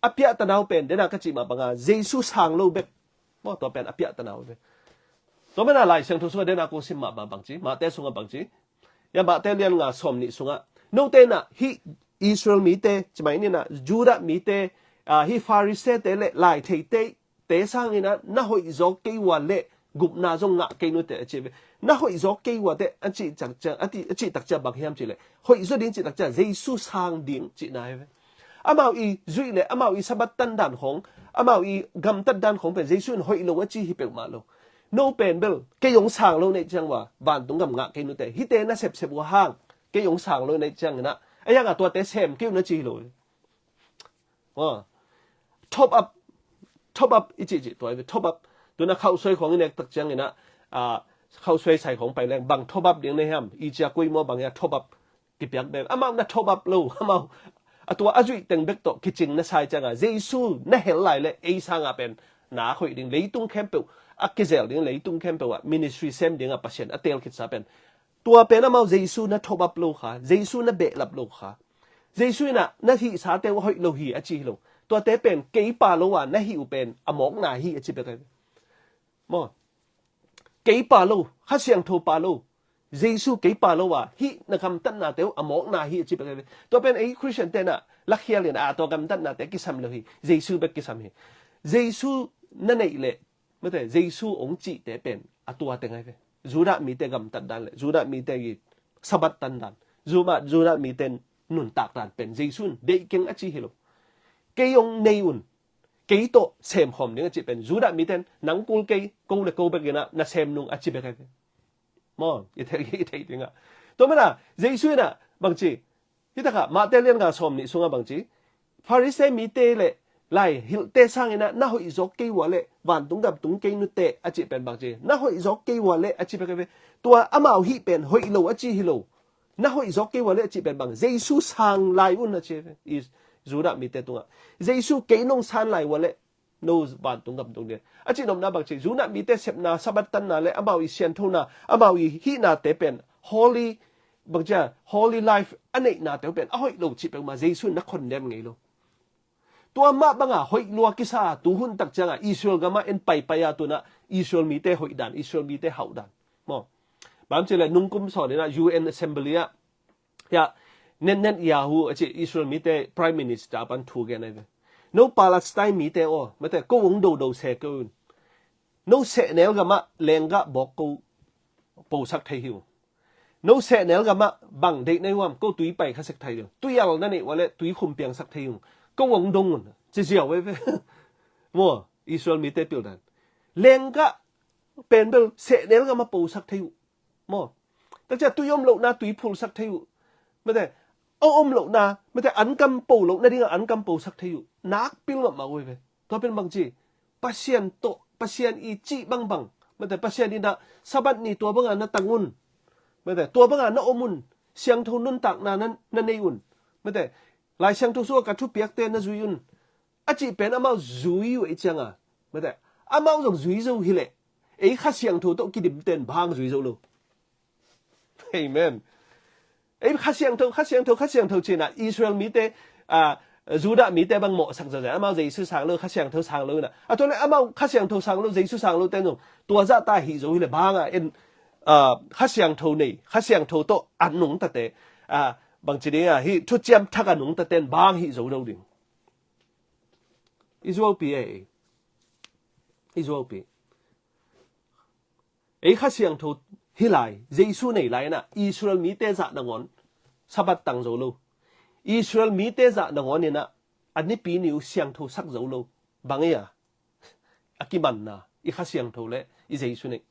A piahta nau pen, dena ka cih mah banga, Jesu sang lo bek. Maw, tua pen a piahta nau bek. Tua mana Lai Siangtho sungah dena kong sim mah bang bangci, Mate sungah bangci. Ya Mate lian nga sawm nih sungah. Note na, hih Israel mite, cimai nina, Judah mite, ah, hih Pharisee te le lai theite, te sangin ah na hoih zawk kei ua le gupna zong ngah kei nute a ci ve. Na hoih zawk kei ua te a cih takcia, a ti, a cih takcia bang hiam cih le hoih zaw ding cih takcia Jesu sang ding cihna hi ve. Amau i zuih le amau i Sabbath tandan khawng, amau i gamtat dan khawng pen Jesu in hoih lo a ci hi peuhmah lo. No pen bel kei hong sang lo neih ciang ua vantung gam ngah kei nute, hihte na sepsep ua hang kei hong sang lo neih ciangin ah a hiangah tuate sem kei un a ci hi lo. Aw. Top up, top up i cihcih tua i ve, top up. Tuna khauhsuai khawng i nek tak ciangin ah, ah, khauhsuai sai khawng pai leng bang top up ding na hiam, i cia kui maw bang hia top up kipiak bek. Amau na top up lo, amau a tua a zuih teng bek tawh kicing na sai cianga Jesu na hel lai le ei sanga pen na khoih ding, leitung khempeuh a kizel ding, leitung khempeuh ah ministry sem dinga Pasian a tel khitsa pen. Tua pen amau Jesu na top up lo kha, Jesu na behlap lo kha. Jesu in ah na hihsate uh a hoih lo hi a ci hi lo. Tuate pen kei pa lo a na hih uh pen a mawkna hi a ci bek ahi. Maw. Kei pa lo, Kha Siangtho pa lo. Jesu kei pa lo a hih na gamtatnate uh a mawkna hi a ci bek ahi. Tua pen ei Christian te na lakhial in a tua gamtatnate kisam lo hi. Jesu bek kisam hi. Jesu na neih leh Mate, Jesu ong cihte pen a tua teng ahi ve. Judah mite gamtat dan le Judah mite i Sabbath tan dan, Judah, Judah mite nuntak dan pen Jesu in deih keng a ci hi lo. Kei ong nei un, kei tawh semkhawm ding a cih pen Judah mite in nang kul kei, ko le ko bek in ah na sem nung a ci bek ahi ve. Maw, i thei, i thei ding ah. Tua mana Jesu in ah bangci, Hi takah Mate lian nga sawm nih sungah bangci, Pharisee mite le lai hilhte sangin ah na hoih zawk kei ua le vantung gam tung kei nute a cih pen bangci, na hoih zawk kei ua le a cih pen, tua amau hih pen hoih lo a ci hi lo. Na hoih zawk kei ua le a cih pen bang, Jesu sang lai un a ci hi. I Judah mite tungah Jesu kei nong san lai ua le no vantung gam tung ding a cih nopna bangci, Judah mite sepna Sabbath tanna le amau i sianthona, amau i hihnate pen holy, bangcia holy life a neihnate uh pen a hoih lo cih peuhmah Jesu in na condemn ngei lo. Tua mah banga hoih lua kisa tuhun tak cianga Israel gama en paipai a tuna Israel mite hoih dan, Israel mite hauh dan. Maw. Bang ci le nungkum sawn in ah U N Assembly ah, ya, Netanyahu a ci Israel mite Prime Minister pan thu gen ahi ve. No Palestine mite aw, mate, ko hong dodo se ko un. No sehnel gamah lenggah bawk ko posak thei hi uh. No sehnel gamah bang deih na hi uh hiam, ko tui pai kha sek thei hi uh. Tuial na neih uh leh tui khum piangsak thei hi uh. Ko hong dong un. Ci ziau ahi ve. Maw, Israel mite pildan. Lenggah pen bel sehnel gamah posak thei uh. Maw. Takcia tui om lohna tui phulsak thei uh. Mate, a om lohna, mate, an kam po lohna dingah an kam posak thei uh. Nak pil mahmah uh ahi ve. Tua pen bang ci, Pasian tawh, Pasian i cih bangbang, mate, Pasian in ah Sabbath ni tua banga na tang un. Mate, tua banga na om un. Siangtho nuntakna na, na nei un. Mate, Lai Siangtho sungah ka thupiakte na zui un. A cih pen amau zui uh ei cianga, mate, amau zong zui zo hileh, ei Kha Siangtho tawh kidimten bang zui zo lo. Amen. Ei Kha Siangtho, Kha Siangtho, Kha Siangtho cinah Israel mite, a, Judah mite bang mawhsak zawzen, amau Jesu sang lo, Kha Siangtho sang lo inah. A tua le amau Kha Siangtho sang lo, Jesu sang lo ten zong tua zahta hih zo hileh banga en, a, Kha Siangtho nei, Kha Siangtho tawh a nungtate, a, bangci dinga hih thuciam thak a nungtaten bang hih zo lo ding. I zuaupi e. I zuaupi. Ei Kha Siangtho hi lai, Jesu nei lai inah Israel mite zah nangawn Sabbath tang zo lo. Israel mite zah nangawn inah a nipi ni uh siangtho sak zo lo. Bang ei a, a kimanna i Kha Siangtho le i Jesu nei.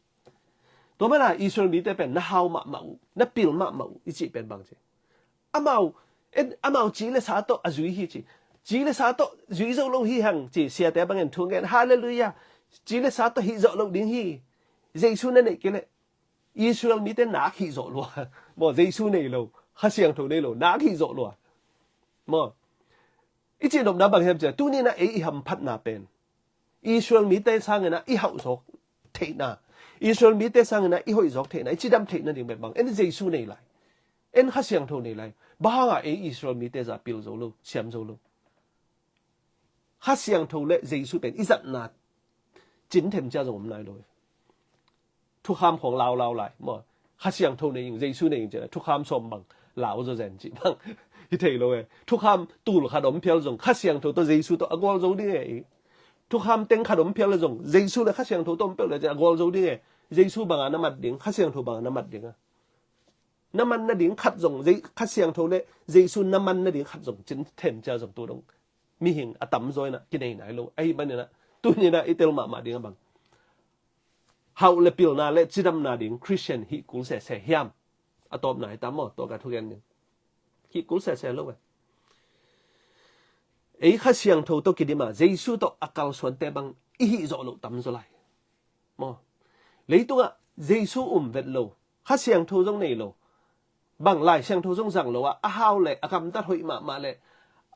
Tua mana Israel mite pen na hau mahmah uh, na pil mahmah uh i cih pen bang ci. Amau, en, amau ci le sa tawh a zui hi ci. Ci le sa tawh zui zo lo hi hang ci, siate bangin thu ngen, halleluiah. Ci le sa tawh hih zawh lo ding hi. Jesu na neih kei leh Israel mite nak hih zawh lua. Maw, Jesu nei lo, Kha Siangtho nei lo, nak hih zawh lua. Maw. I cihnopna bang hiam ciah, tuninah ei i hamphatna pen Israel mite sanginah i hauh zawk theihna, Israel mite sanginah i hoih zawk theihna, i cidam theihna ding bek bang en Jesu nei lai. En Kha Siangtho nei lai. Bang hanga ei Israel mite zah pil zo lo, siam zo lo? Kha Siangtho le Jesu pen i zatna cin themcia zong om nai lo. Thukham khawng laulau lai maw. Kha Siangtho nei ing, Jesu nei ing cih leh thukham sawm bang lau zawzen cih bang hi thei lo e. Thukham tul khat om phial zong Kha Siangtho tawh Jesu tawh a gual zo ding e. Thukham teng khat om phial le zong Jesu le Kha Siangtho tawh om peuh le cih a gual zo ding e. Jesu banga na mat ding, Kha Siangtho banga na mat ding a, na man nading khat zong, Kha Siangtho le Jesu na man nading khat zong cin themcia zong tu dong mihing a tamzaw inah kinei nai lo. Ahi maninah tuninah i tel mahmah ding a bang, hauh le pilna le cidamna ding Khristian hih kul sese hiam? A tawpna hi tam maw, tua ka thugen ding. Hih kul sese lo e. Ei Kha Siangtho tawh kidima Jesu tawh a kalsuante bang i hih zawh loh tamzaw lai maw. Leitungah Jesu um vet lo, Kha Siangtho zong nei lo, bang Lai Siangtho zong zang lo ah, a hau le a gamtat hoih mahmah le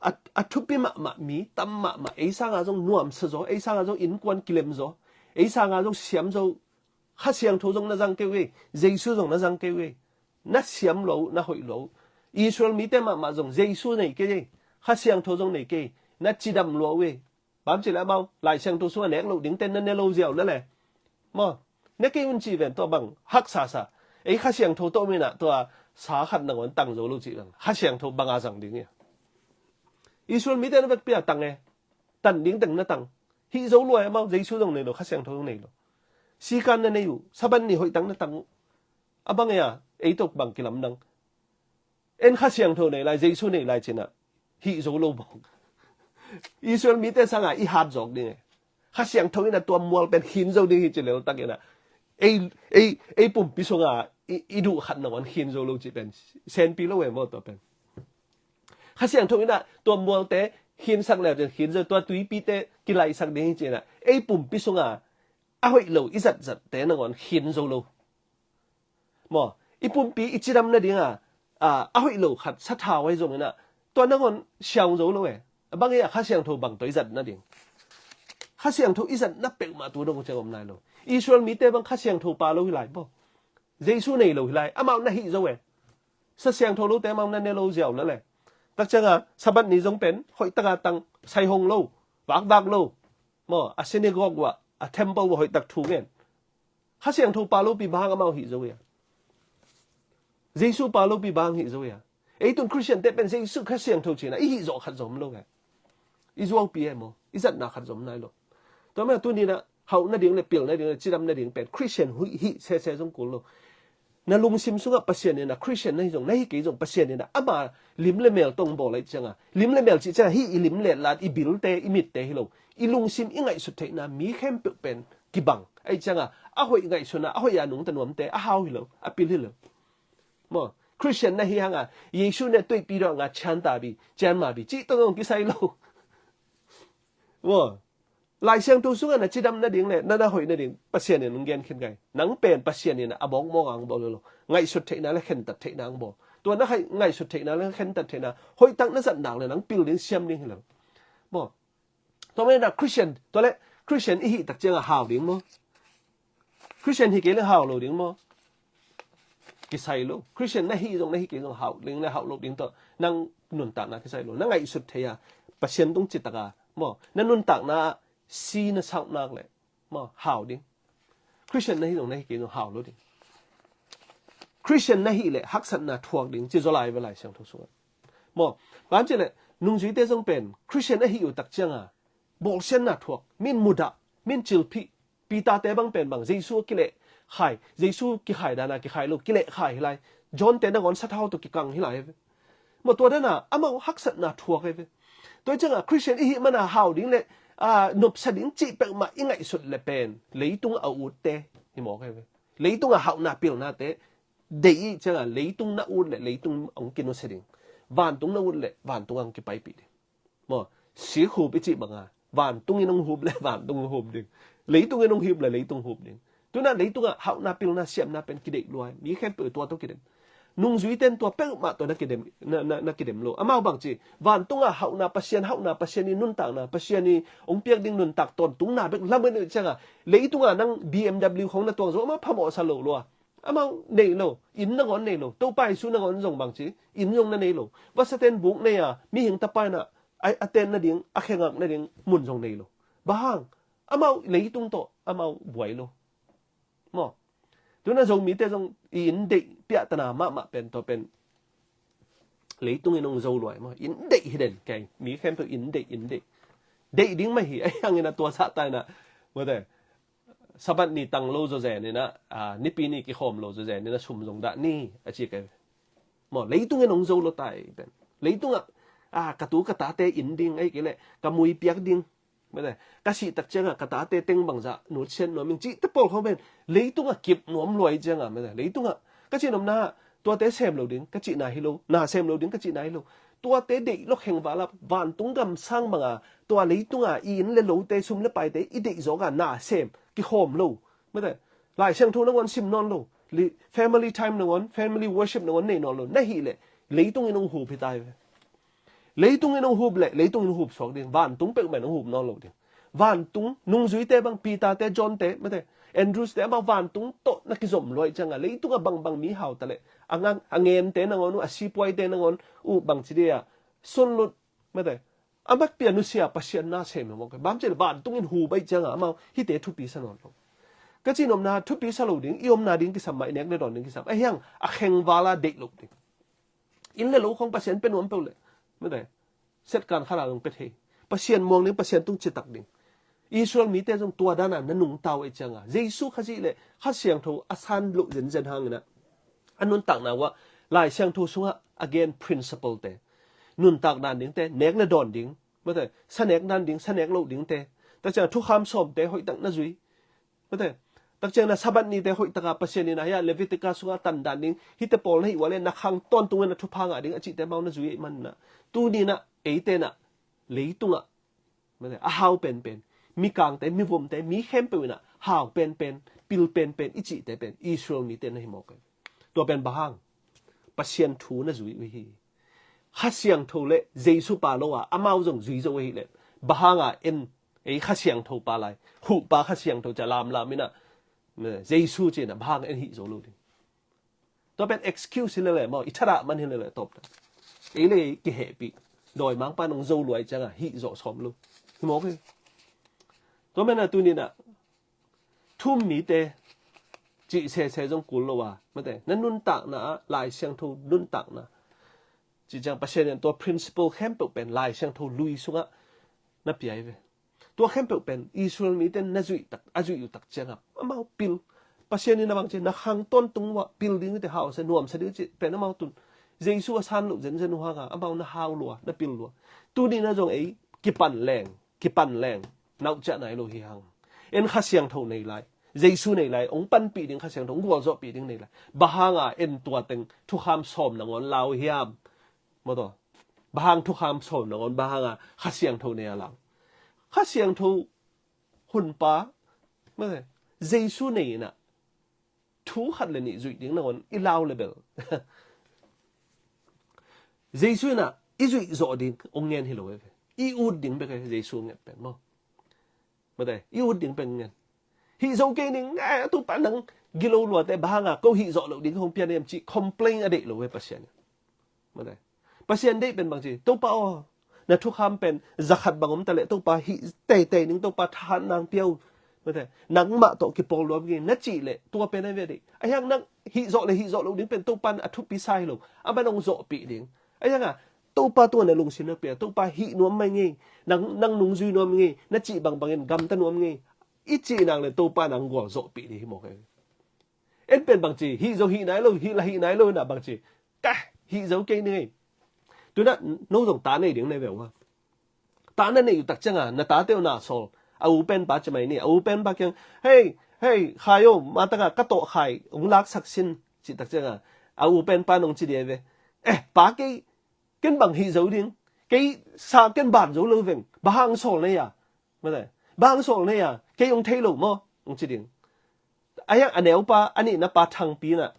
a, a thupi mahmah mi tam mahmah, ei sanga zong nuamsa zaw, ei sanga zong innkuan kilem zaw, ei sanga zong siam zo, Kha Siangtho zong na zang kei uh ei, Jesu zong na zang kei uh ei. Na siam lo, na hoih lo. Israel mite mahmah zong Jesu nei kei ei, Kha Siangtho zong nei kei ei. Na cidam lua uh ei. Bang ci le amau Lai Siangtho sungah nek loh dingte na ne lo ziau na le maw, ne kei un ci ven, tua bang haksa sa. Ei Kha Siangtho tawh minah tua sa khat nangawn tang zo lo cih bang Kha Siangtho banga zang ding hi a. Israel mite na vekpi a tang e. Tan ding teng na tang. Hih zo lua e, amau Jesu zong nei lo, Kha Siangtho zong nei lo. Sikan na nei uh, Sabbath ni hoih tang na tang uh. A bang e a, ei tok bang kilamdang. En Kha Siangtho nei lai, Jesu nei lai cinah hih zo lo bawk. Israel mite sanga i hat zawk ding e. Kha Siangtho inah tua mual pen khin zo ding hi ci leltak inah ei, ei, ei pumpi sunga i, i duh khat nangawn khin zo lo cih pen senpi lo e maw tua pen. Kha Siangtho inah tua mualte khinsak le cin khin zo, tua tuipite kilaihsak ding hi cinah ei pumpi sunga a hoih lo i zatzatte nangawn khin zo lo. Maw, i pumpi i cidam nadinga a, a hoih lo khat sathau ahi zonginah tua nangawn siau zo lo e. A bang hi a, Kha Siangtho bang tawh i zat nading? Kha Siangtho i zatna peuhmah tu dong ciang om nai lo. Israel mite bang Kha Siangtho pa lo hi lai maw. Jesu nei lo hi lai, amau na hih zo e. Sa Siangtho lote amau na ne lo ziau na le. Takcianga Sabbath ni zong pen hoihtaka tang, sai hong lo, vakvak lo maw, a synagogue uah, a temple uah hoihtak thu ngen. Kha Siangtho pa lopi bang amau hih zo ia? Jesu pa lopi bang hih zo ia? Ei tun Christian te pen Jesu Kha Siangtho cihna i hih zawh khat zom lo he. I zuaupi e maw, i zatna khat zom nai lo. Tua manin tuni-in ah hauh nading le pil nading le cidam nading pen Christian hih sese zong kul lo. Na lungsim sungah Pasian in ah Christian na hi zong na hi kei zong Pasian in ah ama lim le mel tawh hong bawl ahih ciangin, lim le mel cih ciangin hih i lim le lat, i bilte, i mitte hi lo. I lungsim, i ngaihsut theihna mi khempeuh pen kibang ahih ciangin, a hoih ngaihsutna, a hoih a nungta nuamte a hau hi lo, a pil hi lo. Maw, Christian na hi hangin Jesu in tuipi dawh hangin cian ta bi, cian ma bi cih tawh zong kisai lo. Maw, Lai Siangtho sungah na cidam nading le na, na hoih nading Pasian in hong gen khin kei. Nang pen Pasian in a mawkmawk a hong bawl lo. Ngaihsut theihna le khentat theihna hong bawl. Tua na khai, ngaihsut theihna le khentat theihna hoihtak na zat nak le nang pil ding, siam ding hi lo. Maw, tua manin ah Christian, tua le Christian i hih tak ciangin hau ding maw? Christian hi kei le hau lo ding maw? Kisai lo. Christian na hi zong na hi kei zong hau ding le hau lo ding tawh nang nuntakna kisai lo. Na ngaihsut thei a, Pasian tung citak a maw, na nuntakna si na sauh nak le maw, hau ding. Christian na hi zong na hi kei zong hau lo ding. Christian na hih le haksatna thuak ding ci zaw lai ve Lai Siangtho sungah. Maw, bang ci le nungzuite zong pen Christian a hih uh tak ciangin bawlsiatna thuak, min mudah, min cilphih, Peter te bang pen bang, Jesu a kileh khai, Jesu kikhai dan a kikhai lo, kileh khai hi lai. John te nangawn sathau tawh kikang hi lai ve. Maw, tua dan a amau haksatna thuak hi ve. Tua ciangin Christian i hih manin hau ding le, a, nopsa ding cih peuhmah i ngaihsut le pen leitung a utte hi mawk hi ve. Leitung a hauhna pilnate deih i hih ciangin leitung na ut le leitung hong kinusia ding. Vantung na ut le vantung hong kipaipih ding. Maw, sikhup i cih bangin vantung in hong hup le vantung hong hup ding. Leitung in hong hup le leitung hup ding. Tu-in ah leitungah hauhna pilna siamna pen kideih lua hi. Mi khempeuh tua tawh kidem. Nungzuite in tua peuhmah tawh na kidem, na, na, na kidem lo. Amau bang ci, vantungah hauhna Pasian, hauhna Pasian i nuntakna, Pasian i hong piak ding nuntak tawntungna bek lamen uh ciangin, leitungah nang B M W khong na tuang zo amau phamawhsa lo lua. Amau nei lo, inn nangawn nei lo. Topa Jesu nangawn zong bang ci, inn zong na nei lo. Vasate in buk nei a, mihing tapa in ah a, a ten nading, a khengak nading mun zong nei lo. Bang hang, amau leitung tawh amau buai lo. Maw, tu-in ah Zomite zong i inn deih piahtana mahmah pen tua pen leitung in hong zo lua hi maw. Inn deih hi den kei, mi khempeuh inn deih, inn deih. Deih ding mah hi, ahi hangin ah tua sahta in ah, mawte, Sabbath ni tang lo zawzen in ah, a, Nipi ni kikhawm lo zawzen in ah sum zong dah ni a ci kei. Maw, leitung in hong zo lo ta hi pen. Leitungah, a, ka tu ka tate inn ding, ahih kei leh ka mui piak ding, mawte, ka sih tak ciangin ka tate teng bangzah nutsiat nuam ing cihte pawl khawng pen leitungah kip nuam lua i hih ciangin, mawte, leitungah ka cihnopna tuate sem lo ding ka cihna hi lo, na sem lo ding ka cihna hi lo. Tuate deih lo khengval a vantung gam sang bangin tua leitungah i inn le lote, sum le paite i deih zawk a na sem kikhawm lo, mawte, Lai Siangtho nangawn sim nawn lo, li-, family time nangawn, family worship nangawn nei nawn lo na hih leh leitung in hong hup hi ta hi ve. Leitung in hong hup le leitung in hong hup suak ding, vantung peuhmah in hong hup nawn lo ding. Vantung, nungzuite bang, Peter te, John te, mawte, Andrews te, amau vantung tawh na kizom lua i hih ciangin, leitungah bangbang mi hau ta leh, a ngan, a ngente nangawn uh, a sipuaite nangawn uh bang ci dia, sunlut, mawte, a makpi a nusia Pasian na sem hi mawk hi. Bang ci leh vantung in hup ahih ciangin amau hihte thupi sa nawn lo. Ka cihnopna thupi sa lo ding, i omna ding kisam mah, i nek le dawn ding kisam. Ahi hang a khengval a deih lo ding. Inn le lo khawng Pasian pia nuam peuh leh, mawte, siatkan khat a zong pia thei. Pasian muang ding, Pasian tung citak ding. Israel mite zong tua dan a na nungta uh ahih ciangin, Jesu Khazih le Kha Siangtho a san loh zenzen hangin ah, a nuntakna uh ah Lai Siangtho sungah a gen principle te, nuntak dan dingte, nek le dawn ding, mawte, sa nek dan ding, sa nek loh dingte, tak ciangin thukham sawmte hoihtak na zui, mawte, tak ciangin ah Sabbath nite hoihtak a Pasian in ah, hih a Leviticus sungah a tan dan ding, hihte pawl na hih uh leh na khang tawntungin ah thupha ngah ding a cihte amau na zui ahih manin ah, tuni-in ah eite in ah leitungah, mawte, a hau penpen, mikangte, mivomte, mi khempeuh in ah hau penpen, pil penpen i cihte pen Israel mite na hi mawk hi. Tua pen bang hang, Pasian thu na zui uh hi. Kha Siangtho le Jesu pa lo a amau zong zui zo ahih leh, bang hang a en, ei Kha Siangtho pa lai, huhpa Kha Siangtho ci a lamlam in ah, Jesu ci in ah bang hang en hih zo lo ding. Tua pen excuse hi lel e maw, i thadah man hi lel e tawp ta. Ei le ei kihehpih. Dawimangpa in hong zo lua i hih ciangin hih zawh sawm lo. Hi mawk hi. Tua manin ah tuni-in ah thu-um mite cih sese zong kul lo a, mawte, na nuntakna ah Lai Siangtho nuntakna, Cih ciang Pasian in tua principle khempeuh pen Lai Siangtho lui sungah na pia hi ve. Tua khempeuh pen Israel mite na zuih tak, a zuih uh tak ciangah amau pil. Pasian in a bang ci, na khang tawntung uh ah pil ding uh te, hausa nuamsa ding uh cih pen amau tun. Jesu a san loh zenzen uh hangah amau na hau lua, na pil lua. Tuni na zong ei kipan leng, kipan leng, nauhciah nai lo hi hang. En Kha Siangtho nei lai, Jesu nei lai, hong panpih ding Kha Siangtho, hong gualzawhpih ding nei lai. Bang hanga en tua teng thukham sawm nangawn lau hiam? Maw taw. Bang hang thukham sawm nangawn, bang hanga Kha Siangtho nei a lau? Kha Siangtho hunpa, maw taw, Jesu nei inah thu khat le nih zuih ding nangawn i lau le bel Jesu inah i zuih zawh ding hong ngen hi lo e ve. I ut ding bek e Jesu nget pen maw. Maw taw, i ut ding pen ngen. Hih zo kei ning, eh, a Topa nang gilo luate, bang hanga ko hih zawh loh ding hong pian hiam cih complain a deih lo e Pasian in. Maw taw. Pasian deih pen bang ci, Topa aw, na thukham pen zakhat bang om ta leh Topa hih teitei ning, Topa thahat nang pia un. Maw taw. Nangmah tawh kipawl luam ing na cih leh tua pen a ve deih. A hiang nang hih zawh le hih zawh loh ding pen Topa in a thupi sa hi lo. Aman hong zawhpih ding. A hianga Topa tua na lungsim na pia, Topa hih nuam mai ngei, nang, nang nungzui nuam ngei, na cih bangbangin gamta nuam ngei. I cih nang le Topa nang gualzawhpih ding hi mawk e. En pen bang ci, hih zo hih nai lo, hih la hih nai lo inah bang ci, ka hih zo kei ni ngei. Tunah no zong ta nei ding nei ve uh a. Ta na neih uh tak cianga na tate uh na sawl. A u penpa ci mai ni, a u penpa kiang, hei, hei, Khai aw, matanga ka tawh Khai hong laksak sin, cih tak cianga a u penpa nong ci dia ve. Eh, pa, kei, ken bang hih zo ding? Kei sa ken ban zo lo veng. Bang hang sawl nei a? Maw taw. Bang hang sawl nei a? Kei hong thei lo maw? Hong ci ding. A hiang a neupa, a nihna pa Thangpi inah,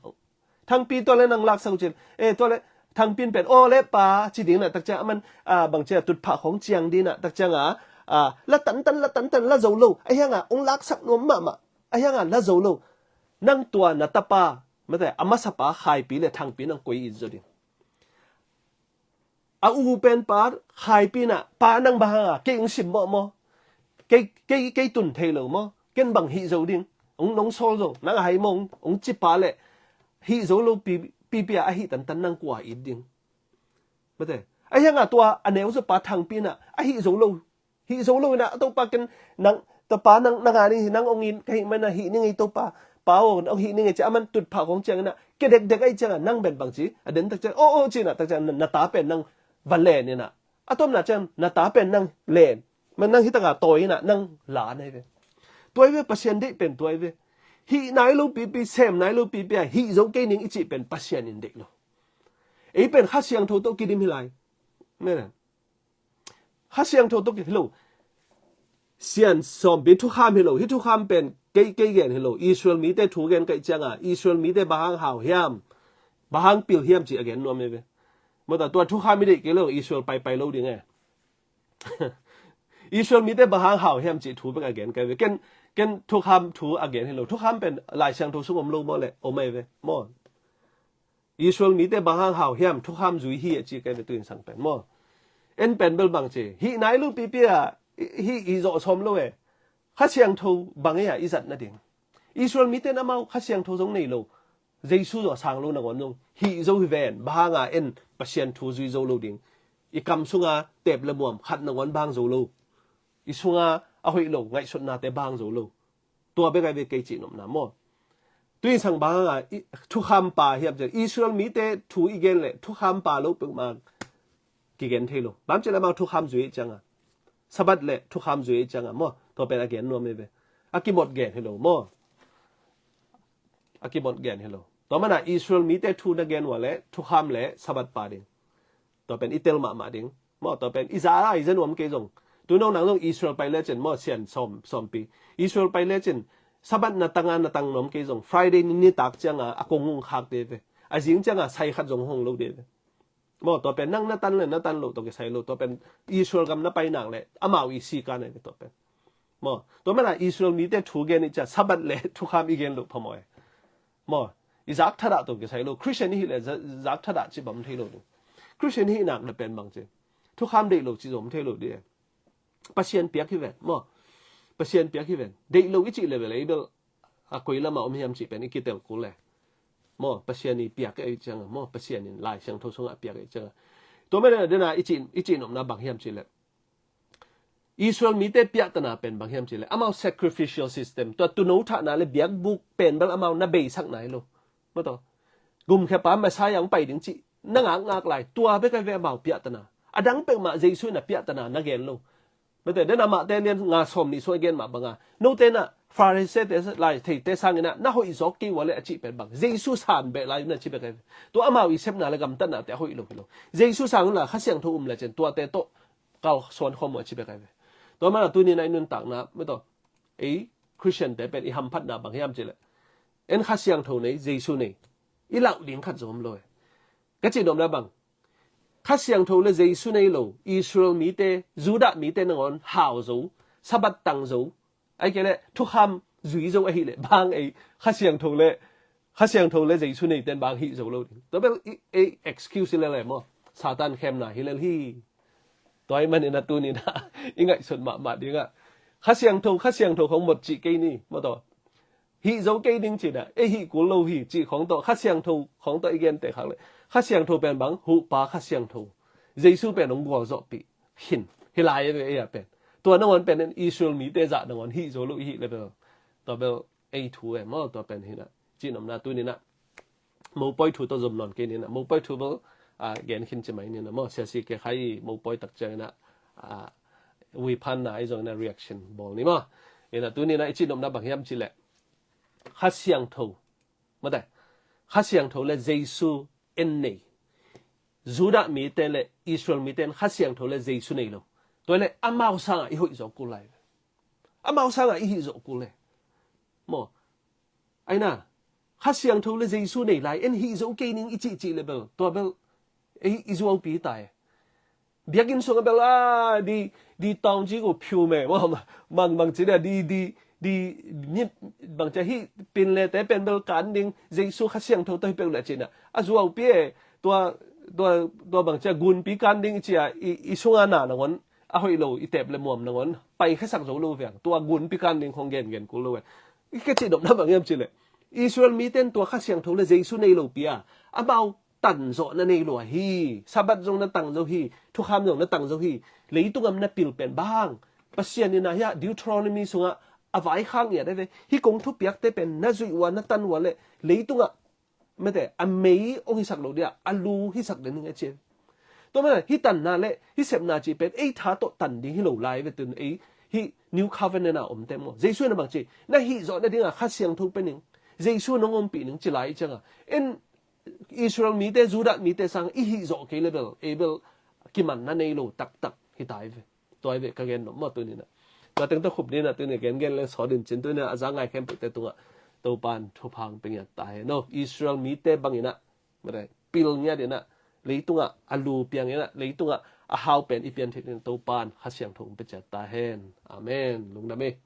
Thangpi, tua le nang laksak uh cin. Eh, tua le Thangpi in pen, aw le pa, ci ding inah tak ciang aman, ah, bang ci a, tutphah khawng ciang ding inah tak cianga, ah, la tantan, la tantan, la zo lo. A hianga hong laksak nuam mahmah. A hianga la zo lo. Nang tua na tapa, maw taw, a masapa Khaipi le Thangpi nang koi it zo ding. A u penpa Khaipi inah, pa, nang bang hanga kei hong simmawh maw? Kei, kei, kei tun thei lo maw? Ken bang hih zo ding? Hong, nong sawl zo, nang a hai maw, hong, hong ci pa le hih zo lo pi, pipi a, a hih tantan nang kua it ding? Maw taw. A hianga tua a neuzaw pa Thangpi inah, a hih zo lo, hih zo lo inah, a Topa, ken nang, Topa nang, nang a ning hi, nang hong in ka hih manin a hih ning ei Topa. Pa aw, hong hih ning ei ci a, aman tutphah khawng ciang inah, kia dekdek ahih cianga nang pen bang ci, a den tak ciang, aw, aw, ci inah tak ciang na, na ta pen nang va len inah, a tomna ciang na ta pen nang len, man nang hih taka tawi inah nang la nei ve. Tua hi ve, Pasian deih pen tua hi ve. Hih nai lo pipi, sem nai lo pipi a hih zo kei ning i cih pen Pasian in deih lo. Ei pen Kha Siangtho tawh kidim hi lai. Maw taw. Kha Siangtho tawh kidim hi lo. Sian sawmpi thukham hi lo. Hih thukham pen kei, kei gen hi lo. Israel mite thu gen ka hih cianga Israel mite bang hang hau hiam, bang hang pil hiam cih a gen nuam e ve. Maw taw, tua thukham i deih kei lo, Israel paipai lo ding e. Israel mite bang hang hau hiam cih thu bek a gen ka hi ve. Ken, ken thukham thu a gen hi lo. Thukham pen Lai Siangtho sung om lo maw le, om e ve maw. Israel mite bang hang hau hiam, thukham zui hi a ci ka hi ve, tu in sang pen maw. En pen bel bang ci, hih nai lo pipi a, hih, hih zawh sawm lo e. Kha Siangtho bang e a i zat nading. Israel mite in amau Kha Siangtho zong nei lo. Jesu zong a sang lo nangawn zong hih zo hi ven, bang hanga en Pasian thu zui zo lo ding? I kam sunga tep le muam khat nangawn bang zo lo. I sunga a hoih lo ngaihsutnate bang zo lo. Tua bek a hi ve kei cihnopna maw. Tu in sang bang hanga i, thukham pa hiam ci, Israel mite thu i gen le thukham pa lo peuhmah kigen thei lo. Bang ci le amau thukham zui ahih cianga, Sabbath le thukham zui ahih cianga maw. Tua pen a gen nuam hi ve. A kimot gen hi lo maw. A kimot gen hi lo. Tua mana Israel mite thu na gen uh a le thukham le Sabbath pa ding. Tua pen i tel mahmah ding. Maw, tua pen i za a i za nuam kei zong. Tu nong nang zong Israel pai lecin maw, sian sawm, sawmpi. Israel pai lecin Sabbath na tanga na tang nuam kei zong, Friday ni nitak cianga a kong hong khak de ve. A zing cianga sai khat zong hong lo de ve. Maw, tua pen nang na tan le na tan lo, tua kisai lo, tua pen Israel gam na pai nang le amau i sika na ve tua pen. Maw, tua mana Israel mite thu gen i cia, Sabbath le thukham i gen lo phamawh e. Maw, i zak thadah tua kisai lo, Christian i hih le za-, zak thadah ci bang thei lo ding. Christian i hih nak na pen bang ci, thukham deih lo ci zom thei lo ding e. Pasian piak hi ven maw. Pasian piak hi ven. Deih lo i cih le bel ei bel a koi lama om hiam cih pen i kitel kul le. Maw, Pasian i piak ahih cianga maw, Pasian in Lai Siangtho sungah a piak ahih cianga. Tua mah dena i cih, i cih nopna bang hiam cih leh, Israel mite piahtana pen bang hiam cih leh amau sacrificial system, tua tuuno thahna le biakbuk pen bel amau na beisakna hi lo. Mataw, gumkhiapa Messiah hong pai ding cih na ngakngak lai, tua bek ahi ve amau piahtana. A dang peuhmah Jesu in a piahtana na gen lo. Mate, den amahte lian nga sawm nih sung a gen mah banga, note na Pharisee-te lai theite sangin ah na hoih zawk kei ua leh a cih pen bang, Jesu san beh lai na ci bek ahi ve. Tua amau i sepna le gamtatnate a hoih lo hi lo. Jesu sang unla Kha Siangtho um le cin tuate tawh kalsuan khawm uh a ci bek ahi ve. Tua mana tuninah i nuntakna mataw, ei Khristiante pen i hamphatna bang hiam cih leh, en Kha Siangtho nei, Jesu nei, i lauh ding khat zong om lo e. Ka cih nopna bang, Kha Siangtho le Jesu nei lo Israel mite, Judah mite nangawn hau zo, Sabbath tang zo, ahih kei leh thukham zui zo ahih leh bang ei Kha Siangtho le, Kha Siangtho le Jesu neite'n bang hih zo lo ding? Tua bel i, ei excuse i le le maw? Satan khemna hi lel hi. Tua ahih manin a tuninah i ngaihsut mahmah dingah, Kha Siangtho, Kha Siangtho khong mot cih kei ni, mataw. Hih zo kei ding cinah, ei hih kul lo hi cih khong tawh, Kha Siangtho khong tawh i gente khak leh, Kha Siangtho pen bang, Huhpa Kha Siangtho, Jesu pen hong gualzawhpih khin hi lai a ve ei a pen. Tua nangawn pen en Israel mite zah nangawn hih zo lo i hih le bel, tua bel ei thu e maw, tua pen hinah. Cih nopna tuninah mopoi thu tawh zom nawn kei ninah, mopoi thu bel, ah, gen khin ci mai ninah maw, siasi ke khai mopoi tak cianginah, ah, uiphanna i zonginah reaction bawl ni maw. Inah tuninah i cih nopna bang hiam cih leh, Kha Siangtho, mate, Kha Siangtho le Jesu en nei. Judah mite le Israel mite en Kha Siangtho le Jesu nei lo. Tua le amau sangah i hoih zawk kul lai ve. Amau sangah i hih zawk kul le maw. Aina, Kha Siangtho le Jesu nei lai, en hih zo kei ning i cihcih le bel, tua bel, ei, i zuaupi ta e. Biakinn sungah bel, a, di, di tawng ci ko phiu me, maw, mang, mang ci dia, di, di, di, ni, bang cia hih pin le te pen bel kan ding, Jesu Kha Siangtho tawh hi peuh le cinah. A zuaupi e, tua, tua, tua bang cia gunpi kan ding i cia, i, i sunga na nangawn, a hoih lo, i tep le muam nangawn, pai khasak zo lo viang, tua gunpi kan ding khong gen, gen kul lo e. I ka cih nopna bang hiam cih leh, Israel mite in tua Kha Siangtho le Jesu nei lo pi a, amau tan zawh na nei lo ahi, Sabbath zong na tang zo hi, thukham zong na tang zo hi, leitung am na pil pen bang, Pasian in a hiah Deuteronomy sungah a vaikhak ngiat ahi ve, hih kong thupiakte pen na zuih ua na tan ua le leitungah mete, a mei ong hisak lo dia, a lu hisak den ning a ci. Tua mana, hih tanna le hih sepna ci pen ei tha tawh tan ding hi lo lai ve tun ei, hih New Covenant a omte maw. Jesu in a bang ci, na hih zawh nadinga Kha Siangtho pe ning, Jesu nong ompih ning ci lai cianga, en Israel mite, Judah mite sang i hih zawh kei le bel, ei bel kimanna nei lo taktak hi ta hi ve. Tua hi ve ka gen nop maw tuninah. Tua teng tawh khup dinah tuninah gengen le sawt in cin tuninah a za ngai khempeuhte tungah Topan thupha hong pe ngiat ta hen. No, Israel mite banginah, mete, pil ngiat inah, leitungah a lu piang inah, leitungah a hau pen i pian theih dinah Topan Kha Siangtho hong pe ciat ta hen. Amen. Lungdam hi.